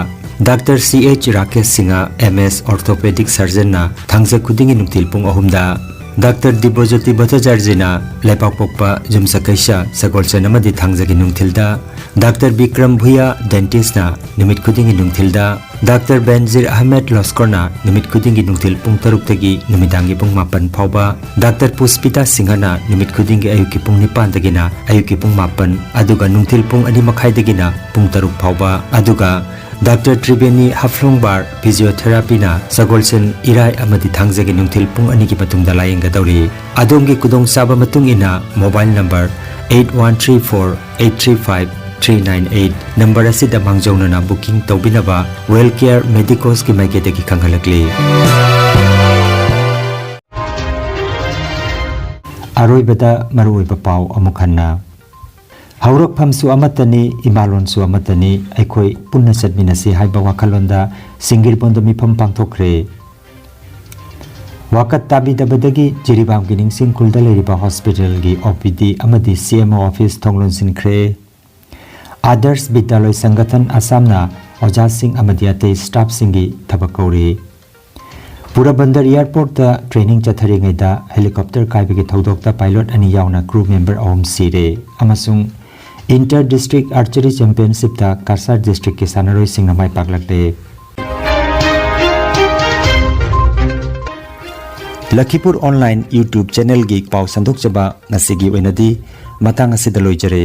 doctor C H Rakesh Singh, M S orthopaedic ꯁꯔꯖꯟꯅ ꯊꯥꯡꯖ ꯈꯨꯗꯤꯡꯒꯤ ꯅꯨꯡꯊꯤꯜ ꯄꯨꯡ ꯑꯍꯨꯝꯗ, ꯗꯥꯛꯇꯔ ꯗꯤꯕ꯭ꯔꯣꯖꯣꯇꯤ ꯚꯠꯇꯥꯆꯥꯔꯖꯤꯅ ꯂꯩꯄꯥꯛꯄꯣꯛꯄ, ꯌꯨꯝꯁꯀꯩꯁ, ꯁꯒꯣꯜꯁꯦꯟ ꯑꯃꯗꯤ ꯊꯥꯡꯖꯒꯤ ꯅꯨꯡꯊꯤꯜꯗ, ꯗꯥꯛꯇꯔ ꯕꯤꯀ꯭ꯔꯝ ꯚꯨꯌꯥ, ꯗꯦꯟꯇꯤꯁꯅ ꯅꯨꯃꯤꯠ ꯈꯨꯗꯤꯡꯒꯤ ꯅꯨꯡꯊꯤꯜꯗ, ꯗꯥꯛꯇꯔ ꯕꯦꯟꯖꯤꯔ ꯑꯍꯃꯦꯗ ꯂꯣꯁꯀꯣꯔꯅ ꯅꯨꯃꯤꯠ ꯈꯨꯗꯤꯡꯒꯤ ꯅꯨꯡꯊꯤꯜ ꯄꯨꯡ ꯇꯔꯨꯛꯇꯒꯤ ꯅꯨꯃꯤꯗꯥꯡꯒꯤ ꯄꯨꯡ ꯃꯥꯄꯟ ꯐꯥꯎꯕ, ꯗꯥꯛꯇꯔ ꯄꯨꯁꯄꯤꯇꯥ ꯁꯤꯡꯍꯅ ꯅꯨꯃꯤꯠ ꯈꯨꯗꯤꯡꯒꯤ ꯑꯌꯨꯛꯀꯤ ꯄꯨꯡ ꯅꯤꯄꯥꯟꯗꯒꯤꯅ ꯑꯌꯨꯛꯀꯤ ꯄꯨꯡ ꯃꯥꯄꯟ, ꯑꯗꯨꯒ ꯅꯨꯡꯊꯤꯜ ꯄꯨꯡ ꯑꯅꯤ ꯃꯈꯥꯏꯗꯒꯤꯅ ꯄꯨꯡ ꯇꯔꯨꯛ ꯐꯥꯎꯕ, ꯑꯗꯨꯒ ꯗꯥꯛꯇꯔ ꯇ꯭ꯔꯤꯕꯦꯅꯤ ꯍꯐ꯭ꯂꯣꯡꯕꯥꯔ ꯐꯤꯖꯤꯌꯣꯊꯦꯔꯥꯄꯤꯅ ꯁꯒꯣꯜꯁꯦꯟ, ꯏꯔꯥꯏ ꯑꯃꯗꯤ ꯊꯥꯡꯖꯒꯤ ꯅꯨꯡꯊꯤꯜ ꯄꯨꯡ ꯑꯅꯤꯒꯤ ꯃꯇꯨꯡꯗ ꯂꯥꯌꯦꯡꯒꯗꯧꯔꯤ꯫ ꯑꯗꯣꯝꯒꯤ ꯈꯨꯗꯣꯡꯆꯥꯕ ꯃꯇꯨꯡ ꯏꯟꯅ mobile number eight one three four eight three five three nine eight number ꯑꯁꯤꯗ ꯃꯥꯡꯖꯧꯅꯅ ꯕꯨꯀꯤꯡ ꯇꯧꯕꯤꯅꯕ ꯋꯦꯜ ꯀꯦꯌꯔ ꯃꯦꯗꯤꯀꯣꯁꯀꯤ ꯃꯥꯏꯀꯩꯗꯒꯤ ꯈꯪꯍꯜꯂꯛꯂꯤ꯫ ꯑꯔꯣꯏꯕꯗ ꯃꯔꯨꯑꯣꯏꯕ ꯄꯥꯎ ꯑꯃꯨꯛ ꯍꯟꯅ꯫ ꯍꯧꯔꯛꯐꯝꯁꯨ ꯑꯃꯠꯇꯅꯤ, ꯏꯃꯥꯂꯣꯟꯁꯨ ꯑꯃꯠꯇꯅꯤ, ꯑꯩꯈꯣꯏ ꯄꯨꯟꯅ ꯆꯠꯃꯤꯟꯅꯁꯤ ꯍꯥꯏꯕ ꯋꯥꯈꯜꯂꯣꯟꯗ ꯁꯤꯡꯒꯤꯔꯕꯣꯟꯗ ꯃꯤꯐꯝ ꯄꯥꯡꯊꯣꯛꯈ꯭ꯔꯦ꯫ ꯋꯥꯀꯠ ꯇꯥꯕꯤꯗꯕꯗꯒꯤ ꯖꯤꯔꯤꯕꯥꯝꯒꯤ ꯅꯤꯡꯁꯤꯡ ꯈꯨꯜꯗ ꯂꯩꯔꯤꯕ ꯍꯣꯁꯄꯤꯇꯥꯜꯒꯤ ꯑꯣ ꯄꯤ ꯗꯤ ꯑꯃꯗꯤ ꯁꯤ ꯑꯦꯝ ꯑꯣ ꯑꯣꯐꯤꯁ ꯊꯣꯡ ꯂꯣꯟꯁꯤꯟꯈ꯭ꯔꯦ꯫ ꯑꯥꯗꯔꯁ ꯕꯤꯗ꯭ꯌꯥꯂꯣꯏ ꯁꯪꯒꯊꯟ ꯑꯁꯥꯝꯅ ꯑꯣꯖꯥꯁꯤꯡ ꯑꯃꯗꯤ ꯑꯇꯩ ꯁ꯭ꯇꯥꯐꯁꯤꯡꯒꯤ ꯊꯕꯛ ꯀꯧꯔꯤ꯫ ꯄꯨꯔꯕꯟꯗꯔ ꯑꯦꯌꯔꯄꯣꯔꯠꯇ ꯇ꯭ꯔꯦꯅꯤꯡ ꯆꯠꯊꯔꯤꯉꯩꯗ ꯍꯦꯂꯤꯀꯣꯞꯇꯔ ꯀꯥꯏꯕꯒꯤ ꯊꯧꯗꯣꯛꯇ ꯄꯥꯏꯂꯣꯠ ꯑꯅꯤ ꯌꯥꯎꯅ ꯀ꯭ꯔꯨ ꯃꯦꯝꯕꯔ ꯑꯍꯨꯝ ꯁꯤꯔꯦ꯫ ꯑꯃꯁꯨꯡ ꯏꯟꯇꯔ ꯗꯤꯁꯇ꯭ꯔꯤꯛ ꯑꯥꯔꯆꯔꯤ ꯆꯦꯝꯄꯤꯌꯟꯁꯤꯞꯇ ꯀꯁꯥꯔ ꯗꯤꯁꯇ꯭ꯔꯤꯛꯀꯤ ꯁꯥꯟꯅꯔꯣꯏꯁꯤꯡꯅ ꯃꯥꯏ ꯄꯥꯛꯂꯛꯂꯦ꯫ ꯂꯈꯤꯄꯨꯔ ꯑꯣꯟꯂꯥꯏꯟ YouTube ꯆꯦꯅꯦꯜꯒꯤ ꯄꯥꯎ ꯁꯟꯗꯣꯛꯆꯕ ꯉꯁꯤꯒꯤ ꯑꯣꯏꯅꯗꯤ ꯃꯇꯥꯡ ꯑꯁꯤꯗ ꯂꯣꯏꯖꯔꯦ꯫